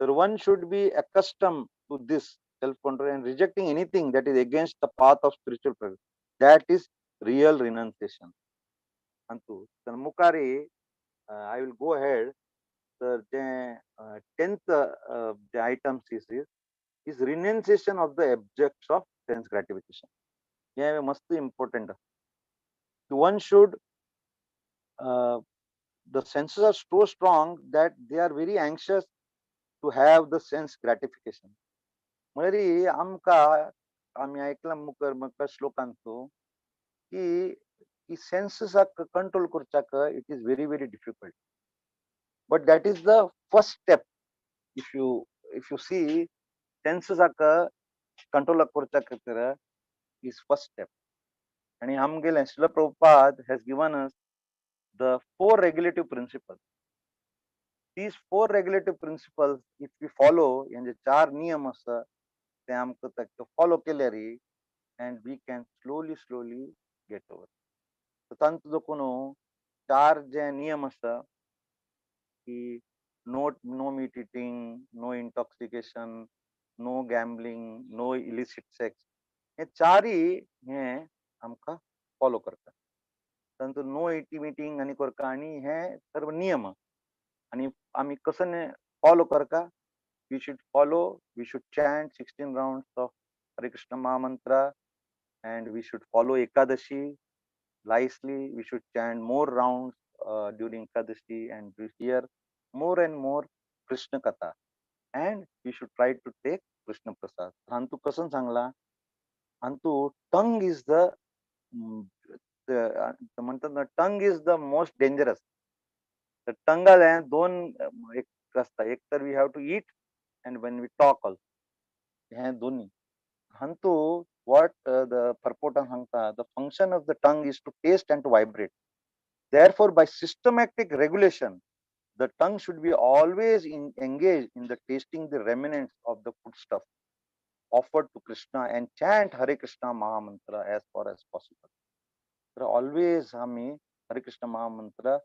So one should be accustomed to this self-control and rejecting anything that is against the path of spiritual progress. That is real renunciation. Antu Mukari, I will go ahead. तर जे 10th J items is renunciation of the objects of sense gratification. हे मस्त important. One should the senses are so strong that they are very anxious to have the sense gratification. म्हळ्यार आमकां आमी आयकलां मुखार मुखार श्लोकांतू की सेन्सेसाक कंट्रोल करच्याक it is very very difficult, but that is the first step. If you see, सेन्सेसाक control करच्या खातीर is first step. आणि आमगेले Srila Prabhupada has given us the four regulative principles. These four regulative principles, if we follow, म्हणजे चार नियम आसा ते आमकां ते फॉलो केल्यार and we can slowly slowly get over. तांचो देखून चार जे नियम आसा की no meat eating, no intoxication, no gambling, no illicit sex, हे चारय हे आमकां फॉलो करता. तांचो नो इटिंग आनी करता आनी हे सर्व नियम आनी आमी कसो फॉलो करता. We should follow, we should chant 16 rounds of Hare Krishna Mahamantra, and we should follow Ekadashi nicely. We should chant more rounds during Ekadashi and we hear more and more Krishna Katha, and we should try to take Krishna Prasad. हांतू कसं सांगला, हांतू tongue is the म्हणतात ना, tongue is the most dangerous. तर टंगाले दोन एक आसता, एक तर we have to eat and when we talk also, हे दोन्ही. हांतू what the purport सांगता, the function of the tongue is to taste and to vibrate. Therefore, by systematic regulation, the tongue should be always engaged in the tasting the remnants of the foodstuff offered to Krishna and chant Hare Krishna Mahamantra as far as possible. तर always आमी Hare Krishna Mahamantra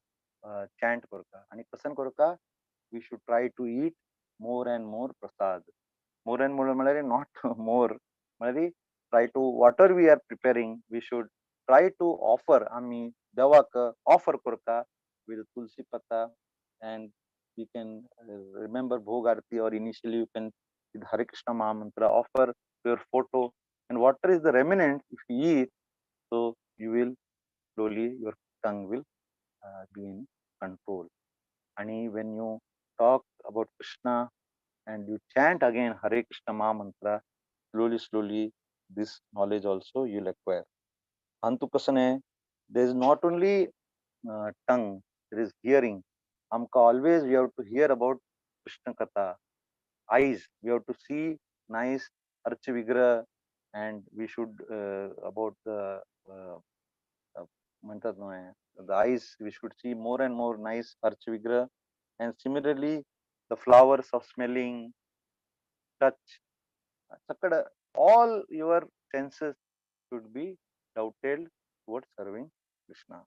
chant करता आणि कसन करता, we should try to eat more and more prasad. More and more म्हळ्यार not more, म्हळ्यार try to whatever we are preparing, we should try to offer. आमी देवाक ऑफर करता with tulsi pata, and we can remember Bhog Arati, or initially you can with Hare Krishna Mahamantra offer your photo, and water is the remnant. If you eat, so you will slowly, your tongue will be in control. And when you talk about Krishna and you chant again Hare Krishna Mahamantra, slowly slowly this knowledge also you will acquire. Antu kasane, there is not only tongue, there is hearing. Amka always we have to hear about Krishna Katha. Eyes, we have to see nice Archa Vigraha, and we should about the the eyes, we should see more and more nice Archa Vigraha. And similarly, the flowers of smelling, touch, all your senses should be dovetailed towards serving Krishna.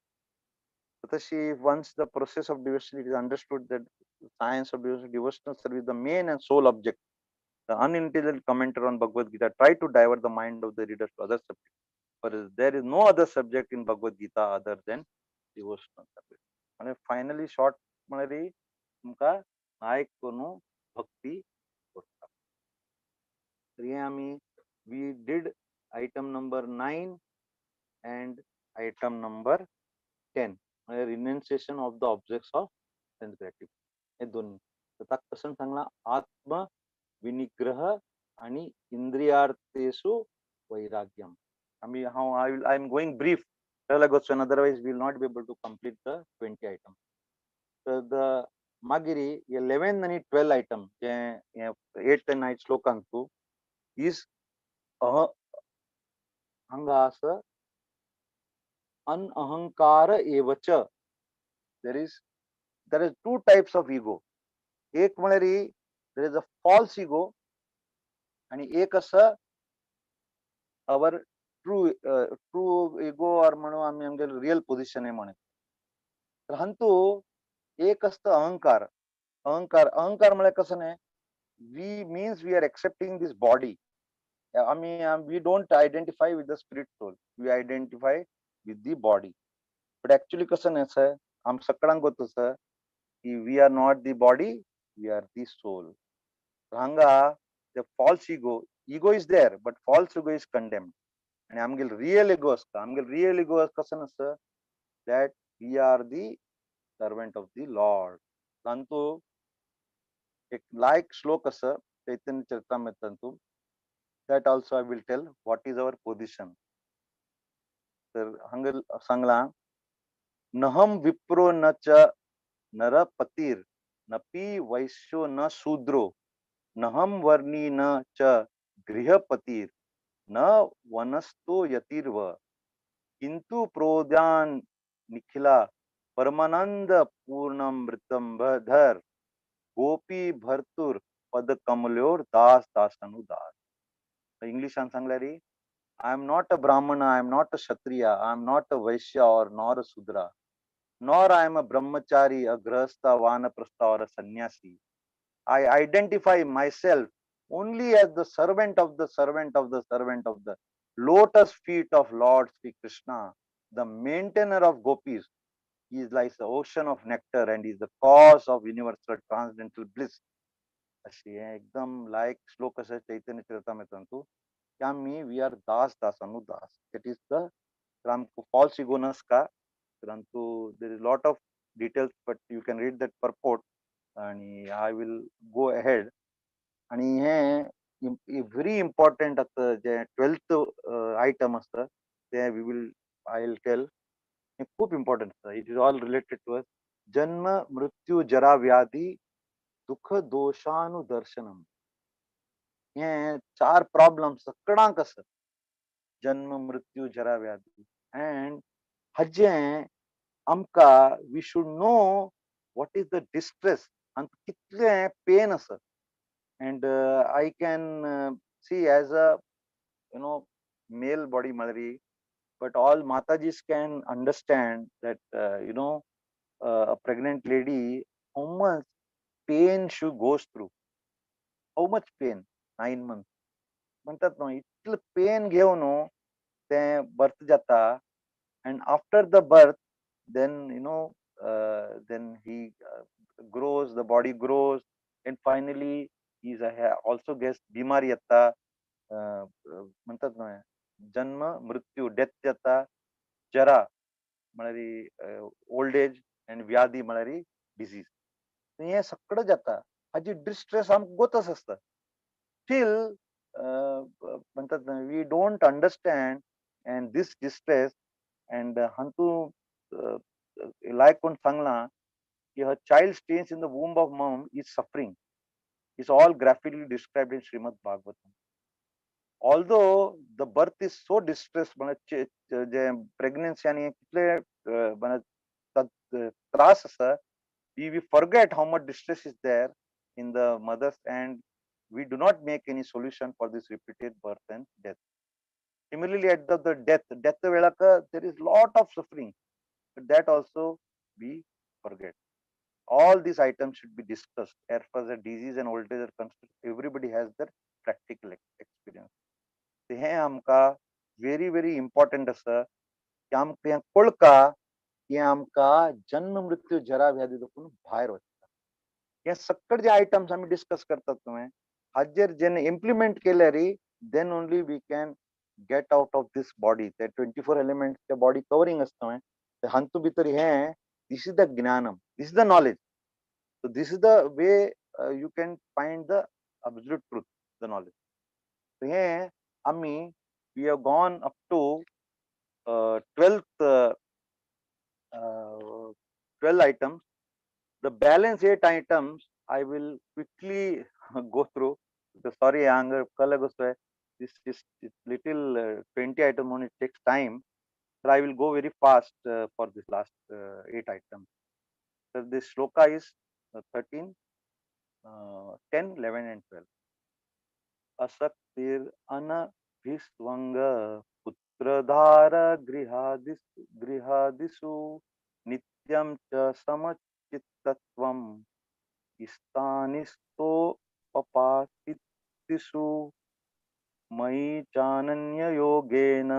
Tatashi, once the process of devotion is understood, that science of devotion, devotional service is the main and sole object. The unintelligent commenter on Bhagavad Gita try to divert the mind of the reader to other subjects. But there is no other subject in Bhagavad Gita other than devotional service. And finally, short म्हळ्यार तुमकां नायक करून भक्ती करता. तर हे आमी we did item number 9 and item number 10, renunciation of the objects of sense gratification. हे दोन्ही. तर ताका कसं सांगला, आत्म विनिग्रह आणि इंद्रियार्थेषु वैराग्यम. आमी हांव I am going brief वचून, otherwise will not be able to complete the 20 item. तर the मागीर 11 आनी 12 आयटम जे 8 आनी 9 श्लोकांतू is हांगा आसा अनअहंकार एवच. There is two types of ego. एक म्हळ्यार there is a false ego आणि एक आसा our true ego or म्हणून आमी आमगे रियल पोझिशन आहे म्हणून. तर हांतू एक आसता अहंकार. अहंकार अहंकार म्हळ्यार कसं न्ही, we means we are accepting this body. आमी we don't identify with the spirit soul, we identify with the body. But actually कसं न्ही आसा, आम सगळ्यांक गोत आसा, की we are not the body, we are the soul. हांगा the false ego, ego is there but false ego is condemned. आनी आमगेले रियल इगो आसता, आमगेले रियल इगो कसो आसता that we are the servant of the lord. तांतू एक लायक श्लोक आसा चैतन्य चरितामृतांतू, that also I will tell what is our position. तर हांगा सांगलां, नहम विप्रो न च नरपतीर नपी वैश्यो न शूद्रो नहम वर्णी न च गृहपतीर न वनस्तो यतीर्व किंतु प्रोद्यान निखिला परमानंद पूर्णमृतंभधर गोपी भरतुर पद कमल्योर दास दासानुदास. इंग्लिशान सांगल्यार I am not a Brahmana, I am not a Kshatriya, I am not a Vaishya or nor a Shudra, nor I am a Brahmachari, a Grihastha, Vanaprastha or a Sannyasi. I identify myself only as the servant of the servant of the servant of the lotus feet of Lord Sri Krishna, the maintainer of gopis. He is like the ocean of nectar and he is the cause of universal transcendental bliss. अशी हें एकदम लायक श्लोक आसा चैतन्य चरितामृतांतू की आमी we are Das दासानुदास. That is the आमकां falls ego नासता, परंतु there is lot of details but you can read that purport आणि I will go ahead. आणि हे व्हेरी इम्पॉर्टंट आतां जे 12th item आसता ते we will I will tell, हें खूब इम्पॉर्टंट आसता. It is all related to us. जन्म मृत्यू जरा व्याधी दुःख दोषानुदर्शनम, हे चार प्रॉब्लम सगळ्यांक आसा, जन्म मृत्यू जरा व्याधी. अँड हाजें आमकां we should know what is the distress आनी कितलें पेन आसा. And I can see as a you know male body म्हळ्यार, but all Matajis can understand that you know a pregnant lady how much pain she goes through, how much pain, 9 months म्हणतात न्हू, इतलें pen घेवन न्हू तें birth जाता. And after the birth then you know then he grows, the body grows and finally he is also gets बिमार येता. म्हणतात न्हू जन्म मृत्यू डेथ जाता, जरा म्हळ्यार ओल्ड एज आनी व्याधी म्हळ्यार डिजीज, हें सगळें जाता. हाजी डिस्ट्रेस आमकां गोतच आसता. स्टील म्हणतात we don't understand and this distress. And हातूं लायक कोण सांगलां की a child stays in the womb of mom is suffering, is all graphically described in Shrimad Bhagavatam. Although the birth is so distress, म्हळ्यार जे pregnancy आनी कितले म्हळ्यार त्रास आसा, we forget how much distress is there in the mothers and we do not make any solution for this repeated birth and death. Similarly, at the death velaka, there is lot of suffering, but that also we forget. All these items should be discussed. As far as the disease and old age are concerned, everybody has their practical experience. हे आमकां very very important आसा की आमकां हें कळका की आमकां जन्म मृत्यू जरा व्याधी देखून भायर वचता. हे सगळे जे आयटम्स आमी डिस्कस करतात तुवें हाजेर जेन्ना इम्प्लिमेंट केल्यार then only we can get out of this body. ते 24 एलिमेंट्स बॉडी कवरिंग आसता ते हातूंत भितर हें this is the ज्ञानम, this is the knowledge. So this is the way you can find the absolute truth, the knowledge. हें आमी we have gone up to 12 items. The balance 8 items I will quickly go through. Sorry, this is little 20 item only, it takes time, but I will go very fast for this last 8 items. So this shloka is 13, 10, 11 and 12. Asaktir anabhisvanga putradhara grihadisu nityam cha samachittatvam istanisto papasitisu मयि चानन्य योगेन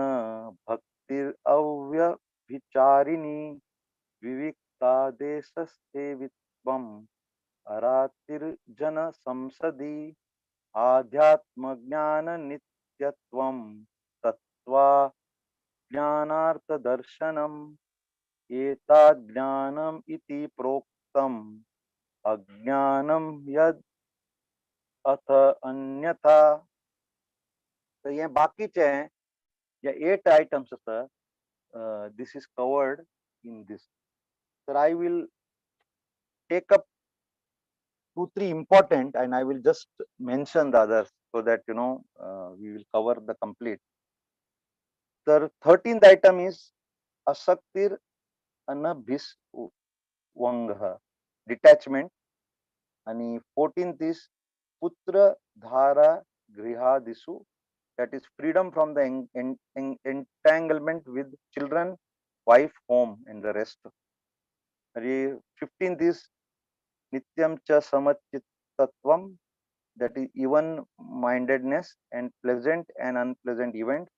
भक्तिर अव्यभिचारिणी विविक्ता देशसेवित्वात् नित्यत्वम अरातिर्जन संसदि आध्यात्म ज्ञान नित्यत्वम तत्त्वा ज्ञानार्थ दर्शनम एताद् ज्ञानम इति प्रोक्तम अज्ञानम यद अथ अन्यथा. तर हे बाकीचे जे 8 आयटम्स आसा, this is covered in this. तर I will take up 2-3 important and I will just mention the others so that you know we will cover the complete. The 13th item is asaktir anabhisvangha, detachment, and 14th is putra dhara grihadisu, that is freedom from the entanglement with children, wife, home and the rest. 15th is nityam cha samachittatvam, that is even mindedness and pleasant and unpleasant event.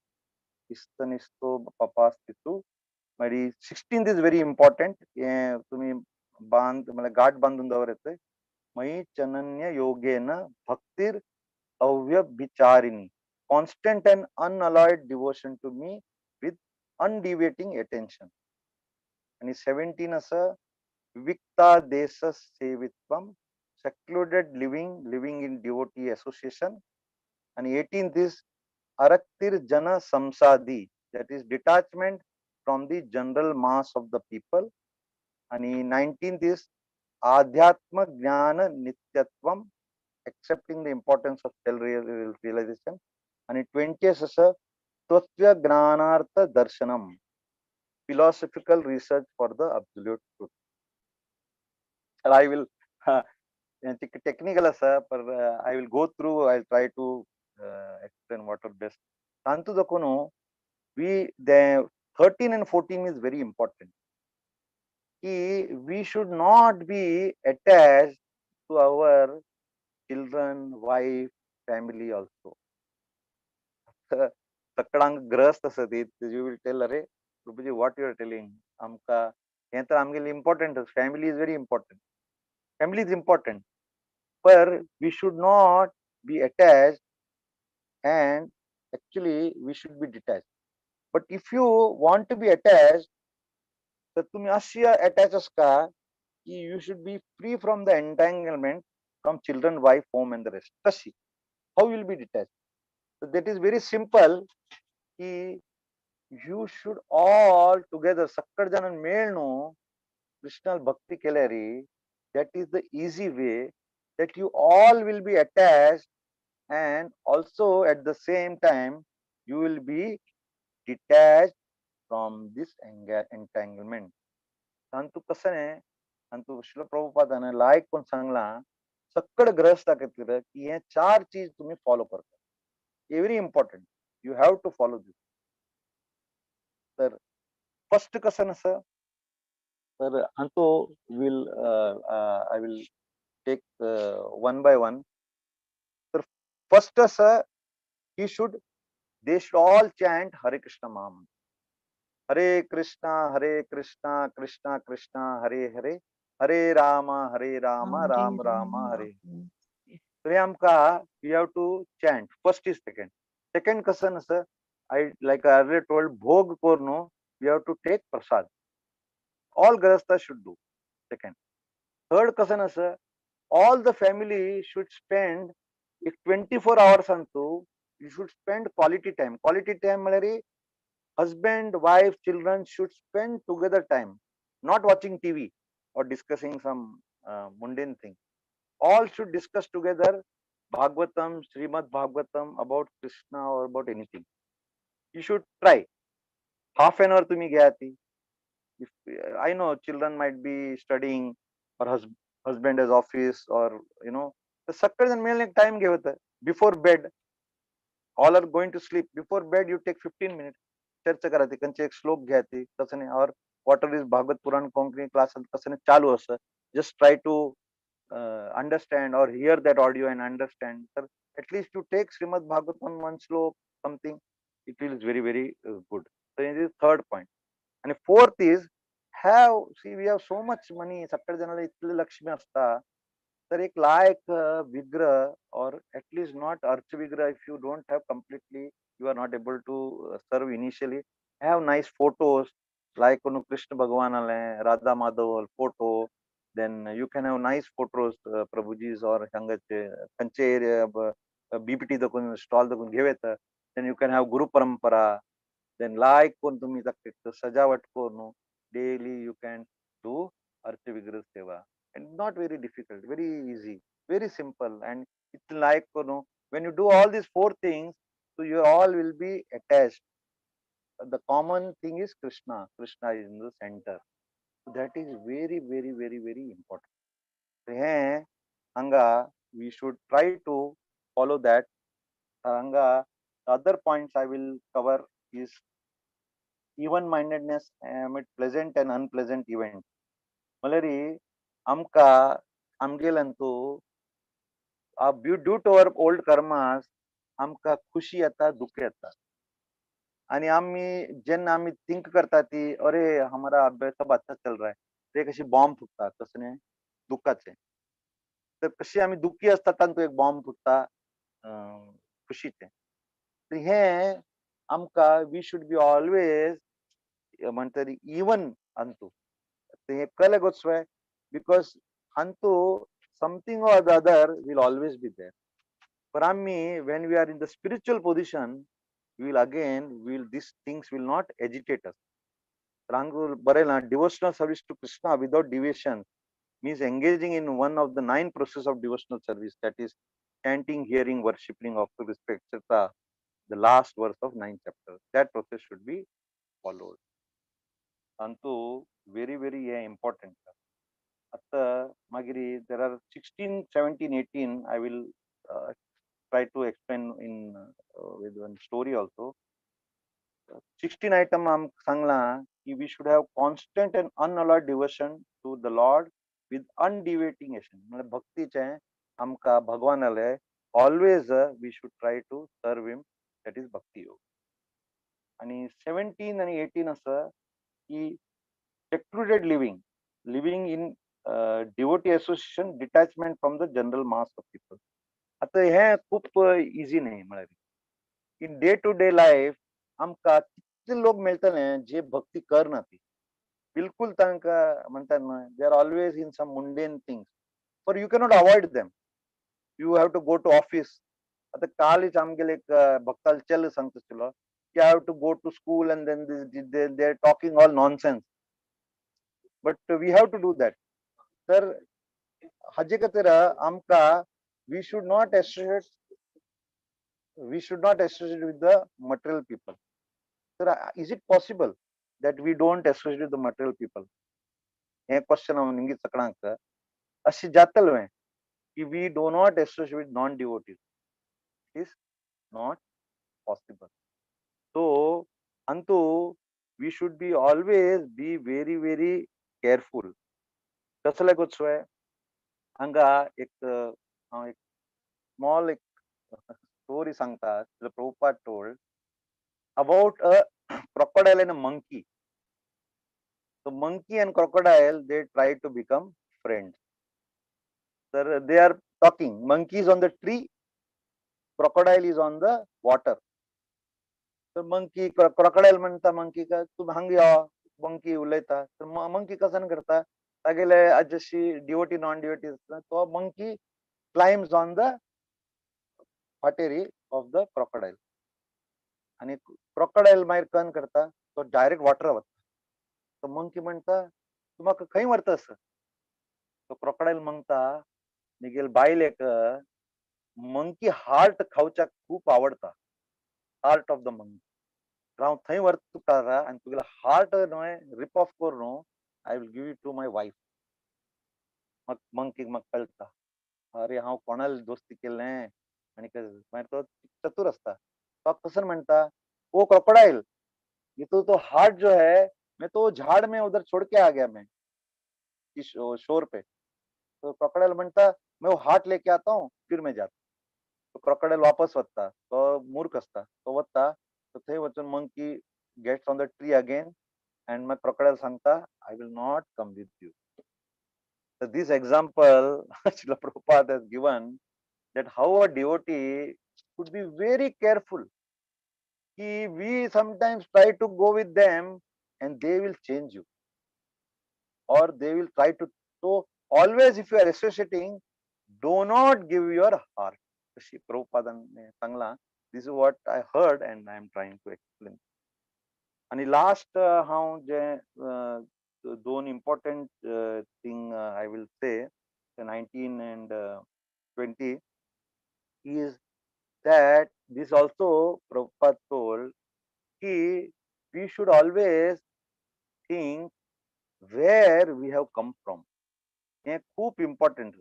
Istanisto papastitu. 16th is very important. तुम्ही बांध मला गाठ बांधून दवरते. मयि चनन्य योगेन भक्तिर अव्यभिचारिणी, constant and unalloyed devotion to me with undeviating attention. आणि 17 असं विविक्ता देश सेवित्वम, secluded living, living in devotee association. आणि 18th is araktir jana samsadi, that is detachment from the general mass of the people. आणि 19th is adhyatma jnana nityatvam, accepting the importance of self realization. आणि 20th असं तत्व ज्ञानार्थ darshanam, philosophical research for the absolute truth. I will technical आसा पर I will go through, I try to explain what are best. तांतू दाखोवन we the 13 and 14 is very important की we should not be attached to our children, wife, family also. सगळ्यांक ग्रस्त आसा ती, you will tell अरे Prabhuji what you are telling, आमकां हें तर आमगेलें important, family is very important, family is important, per we should not be attached and actually we should be detached. But if you want to be attached, तर तुम्ही अशी attach आसका की you should be free from the entanglement from children, wife, home and the rest. कशी how will be detach? That is very simple की you should all together सक्कड जण मेळनु कृष्णाल भक्ती केल्यारी, that is the easy way that you all will be attached and also at the same time you will be detached from this entanglement. तांतू कसं न्ही, तांतू श्रील प्रभुपादान लायक कोण सांगला सक्कड ग्रहस्था खातीर की हे 4 चीज तुम्ही फॉलो करता, very important, you have to follow this. तर फर्स्ट कसं नसं तर हांतो will I will take one by one. तर फर्स्ट असं he should they should all chant Hare Krishna mahamantra, Hare Krishna Krishna Krishna Hare Hare, Hare Rama Ram Rama Hare. तर आमकां we have to chant first is second. Second कसं नसं I like I already told bhog korno, we have to take prasad, all grahastha should do. Second. Third कसं नसं all the family should spend एक 24 hours Antu you should spend quality time. Quality time म्हळ्यार husband, wife, children should spend together time, not watching TV or discussing some mundane thing. All should discuss together Bhagavatam, Srimad Bhagavatam, about Krishna or about anything. You should try. Half an hour तुम्ही घ्या ती. If I know children might be studying or husband is office or you know, तर सगळे जण मिळून एक time घेवत before bed. All are going to sleep. Before bed you take 15 minutes. चर्चा करा ती, कंचे एक श्लोक घ्या ती, कसं नाही, or what is Bhagavad Purana Konkani class कसं नाही चालू असं. Just try to understand or hear that audio and understand. तर at least you take Srimad Bhagavatam one shlok something, it is very very good. So it is third point. And fourth is Have see we have so much money, सगळे जणांना इतले लक्ष्मी असता, तर एक लायक विग्रह or at least not urge विग्रह, if you don't have completely, you are not able to serve initially, have nice photos like कोण कृष्ण भगवान आले, Radha Madhav photo, then you can have nice photos Prabhuji's or हांगाचे खंयचे area BPT दाखोवन stall दाखोवन घेव येता. Then you can have Guru Parampara, then like कोण तुम्ही सजावट करून daily you can do urge विग्रह seva, and not very difficult, very easy, very simple. And it's like when you do all these four things, so you all will be attached. The common thing is Krishna. Krishna is in the center. So that is very, very, very, very important. So hanga we should try to follow that. Hanga the other points I will cover is even-mindedness amid pleasant and unpleasant event. Malari आमका आमगेल्यांतू due to our old karmas आमकां खुशी येता, दुःख येता. आनी आमी जेन्ना आमी थिंक करता ती अरे हमारा अभ्यास सब अच्छा चल रहा है, ते एक अशी बॉम्ब फुटता कसलें दुःखाचें. तर कशी आमी दुःखी आसता तांतूं एक बॉम्ब फुटता खुशीचें. तर हें आमकां we should be always म्हणटा इवन अंतू. हें कळ्ळें गोचवे, because Antu something or the other will always be there. But आमी when we are in the spiritual position, we will again will these things will not agitate us. हांगा बरयलां, devotional service to Krishna without deviation means engaging in one of the 9 process of devotional service, that is chanting, hearing, worshipping, offering respect, etc. The last verse of 9th chapter. That process should be followed. Antu very, very important. Atta magiri there are 16, 17, 18. I will try to explain in with one story also. 16 item am sangla ki we should have constant and unalloyed devotion to the Lord with undeviating action. Matlab bhakti che amka bhagwan ale always we should try to serve him, that is bhakti yoga. And 17 and 18 asa ki secluded living, living in devotee association, detachment from the general mass of people. आता हे खूप easy न्ही, म्हळ्यार in day to day life आमकां कितले लोक मेळटले जे भक्ती करना, ती बिलकुल तांकां म्हणटात न्हय, they are always in some mundane things, for you cannot avoid them, you have to go to office. आतां कालच आमगेले एक भक्ताल चेल सांगता आशिल्लो की I have to go to school and then they are talking all nonsense, but we have to do that. तर हाजे खातीर आमकां we should not associate with the material people. Sir, is it possible that we don't associate with the material people? हे question हांव निमगीत सगळ्यांक अशें जातलें की we do not associate with non devotees, it is not possible. So Antu we should be always be very very careful. कसले गोचवे हांगा एक हांव एक स्मॉल एक स्टोरी सांगता. Prabhupada told about a crocodile and a monkey. So monkey and crocodile, they try to become friends. So they are talking. Monkey is on the tree, crocodile is on the water. So monkey, crocodile म्हणता monkey का तू हांग यो, monkey उलयता. तर monkey कसन करता तागेले जशी डिवोटी नॉन डिवोटी आसता, तो monkey climbs on the फाटेरी of the crocodile. आणि क्रोकोडायल मागीर कन करता, तो डायरेक्ट वॉटर वता. तो मंकी म्हणटा तूं म्हाका खंय व्हरता असो. तो क्रोकोडायल म्हणटा निगेल बायलेक मंकी हार्ट खावच्याक खूब आवडटा, हार्ट ऑफ the monkey. तर हांव थंय व्हरता तुका आनी तुगेलो हार्ट न्हय रिप ऑफ करून I will give it to my wife. म्हाका मंकीक म्हाका कळटा अरे हांव कोणाले दोस्ती केल्लें. आनी मागीर तो चतुर आसता, तो कसन म्हणटा वो क्रोकोडाइल ये तो हार्ट जो है मैं तो झाड़ में उधर छोड़ के आ गया मैं इस शोर पे. तो क्रोकोडाइल म्हणटा मैं वो हार्ट लेके आता हूँ फिर मैं जाता. तो क्रोकोडाइल वापस वता, तो मूर्ख आसता, तो वता, तो थंय वचून monkey gets on the tree again. And मागीर क्रोकडायल सांगता, I will not come with you. So this example Srila Prabhupada has given, that how a devotee should be very careful. We sometimes try to go with them and they will change you, or they will try to. So always if you are associating, do not give your heart. Srila Prabhupada सांगला. This is what I heard and I am trying to explain. आणि last हांव जे दोन important thing I will say, 19 and 20, is that this also Prabhupada told ki we should always think where we have come from. हें खूब important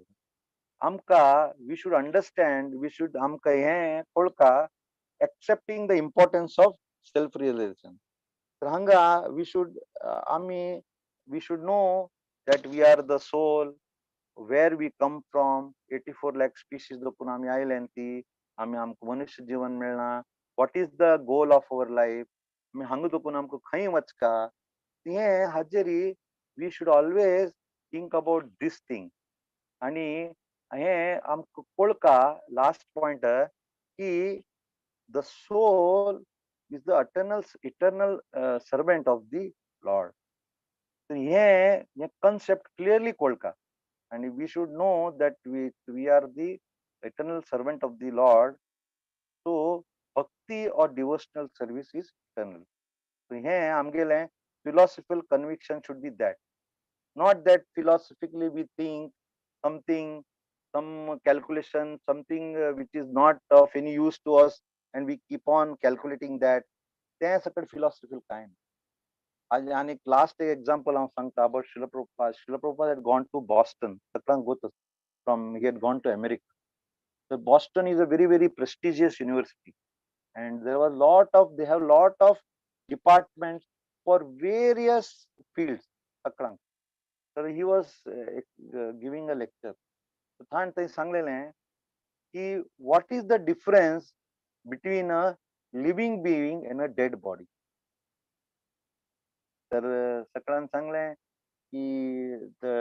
आमकां. We should understand, we should आमकां हें कळका, accepting the importance of self realization. तर हांगा we should आमी we should know that we are the soul, where we come from, 84 lakh species देखून आमी आयल्यान ती आमी आमकां मनुष्य जीवन मेळना. What is the goal of our life, आमी हांगा देखून आमकां खंय वचका, हें हाजेरी we should always think about this thing. आनी हें आमकां कळका लास्ट पॉयंट की the soul is the eternal servant of the Lord. तर हें कन्सेप्ट क्लियरली कळका आनी we should know that we are the eternal servant of the Lord. So bhakti or devotional service is eternal. So हें आमगेलें philosophical conviction should be that, not that philosophically we think something, some calculation, something which is not of any use to us, and we keep on calculating that. तें सकट philosophical कांय ना. आज आनी last एक example हांव सांगता about Srila Prabhupada. Srila Prabhupada had gone to Boston, सगळ्यांक गोत from he had gone to America. So Boston is a very, very prestigious university, and there was lot of, they have lot of departments for various fields. सगळ्यांक. तर he was giving a lecture. So ताणें थंय सांगलेलें की what is the difference between a living being and a dead body. तर सगळ्यांनी सांगलें की the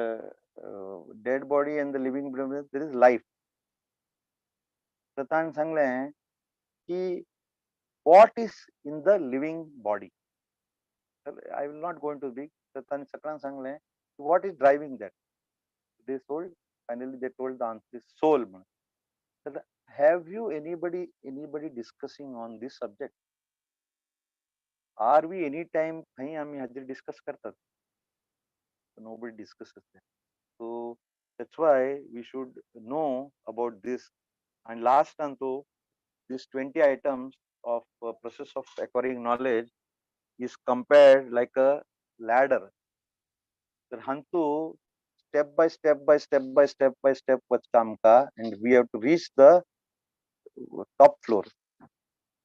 dead body and the living being there is life. तर ताणें सांगलें की what is in the living body. तर I will not go into big. तर ताणें सगळ्यांनी सांगलें what is driving that. They told, finally they told the answer is soul. म्हणून. तर have you anybody discussing on this subject? Are we any time खंय आमी हाजेर डिस्कस करतात? Nobody discusses that. So that's why we should know about this. And last anto, these 20 items of process of acquiring knowledge is compared like a ladder. तर हांतू step by step by step by step by step वचता आमकां, and we have to reach the top floor.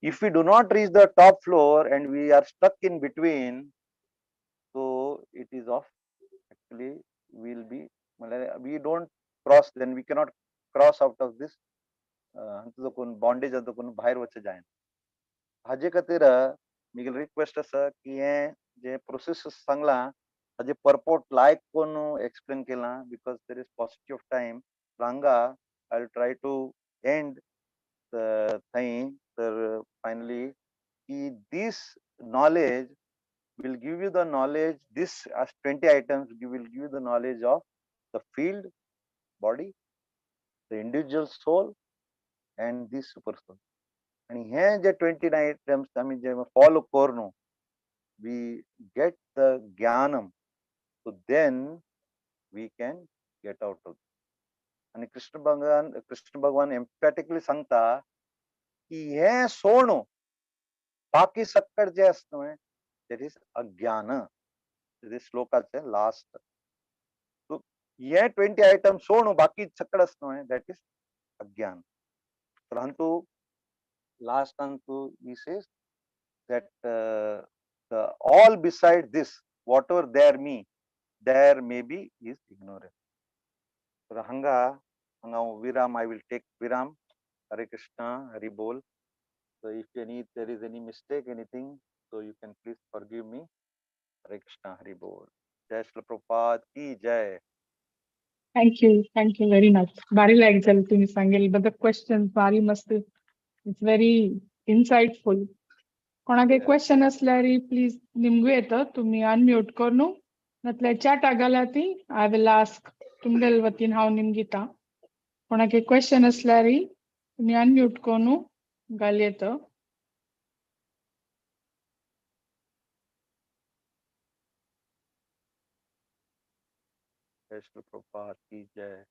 If we do not reach the top floor and we are stuck in between, so it is off. Actually, we'll be, we don't cross, then we cannot cross out of this bondage कोण भायर वचचे जायना. हाजे खातीर म्हगेली request आसा की हें जे process सांगलां हाजे पर्पोर्ट लायक कोण एक्सप्लेन केलां, because there is paucity of time. हांगा I will try to end थंय. तर फायनली की this knowledge will give you the knowledge, this as 20 items will give you the knowledge of the field, body, the individual soul, and the super soul. And here the 29 items I mean follow korno, we get the jnanam, so then we can get out of it. And Krishna Bhagavan emphatically sangta ki हे सोणू बाकी सक्कड जे आसता that is अज्ञान. This श्लोकाचे last. So हे 20 item सोणू बाकी सक्कड आसता that is अज्ञान. परंतु last antu he says that the all beside this, whatever there me, there may be is ignorance. So hanga hanga viram, I will take viram. Hare Krishna, Hari Bol. So if any there is any mistake, anything, so you can please forgive me. हरे कृष्णा, हरि बोल. जय श्रील प्रभुपाद की जय. Thank you, thank you very much. भारी लायक जालें तुमी सांगेल but question भारी मस्त. It's very insightful. कोणाक question असल्यार please निमगू येता तुमी अनम्यूट करून, नातल्यार चॅटा घाला ती. I will ask तुमगेल वतीन हांव निमगिता. कोणाक क्वेश्चन असल्यार तुमी अनम्यूट करून घाल येता. जय श्री प्रभुपाद की जय.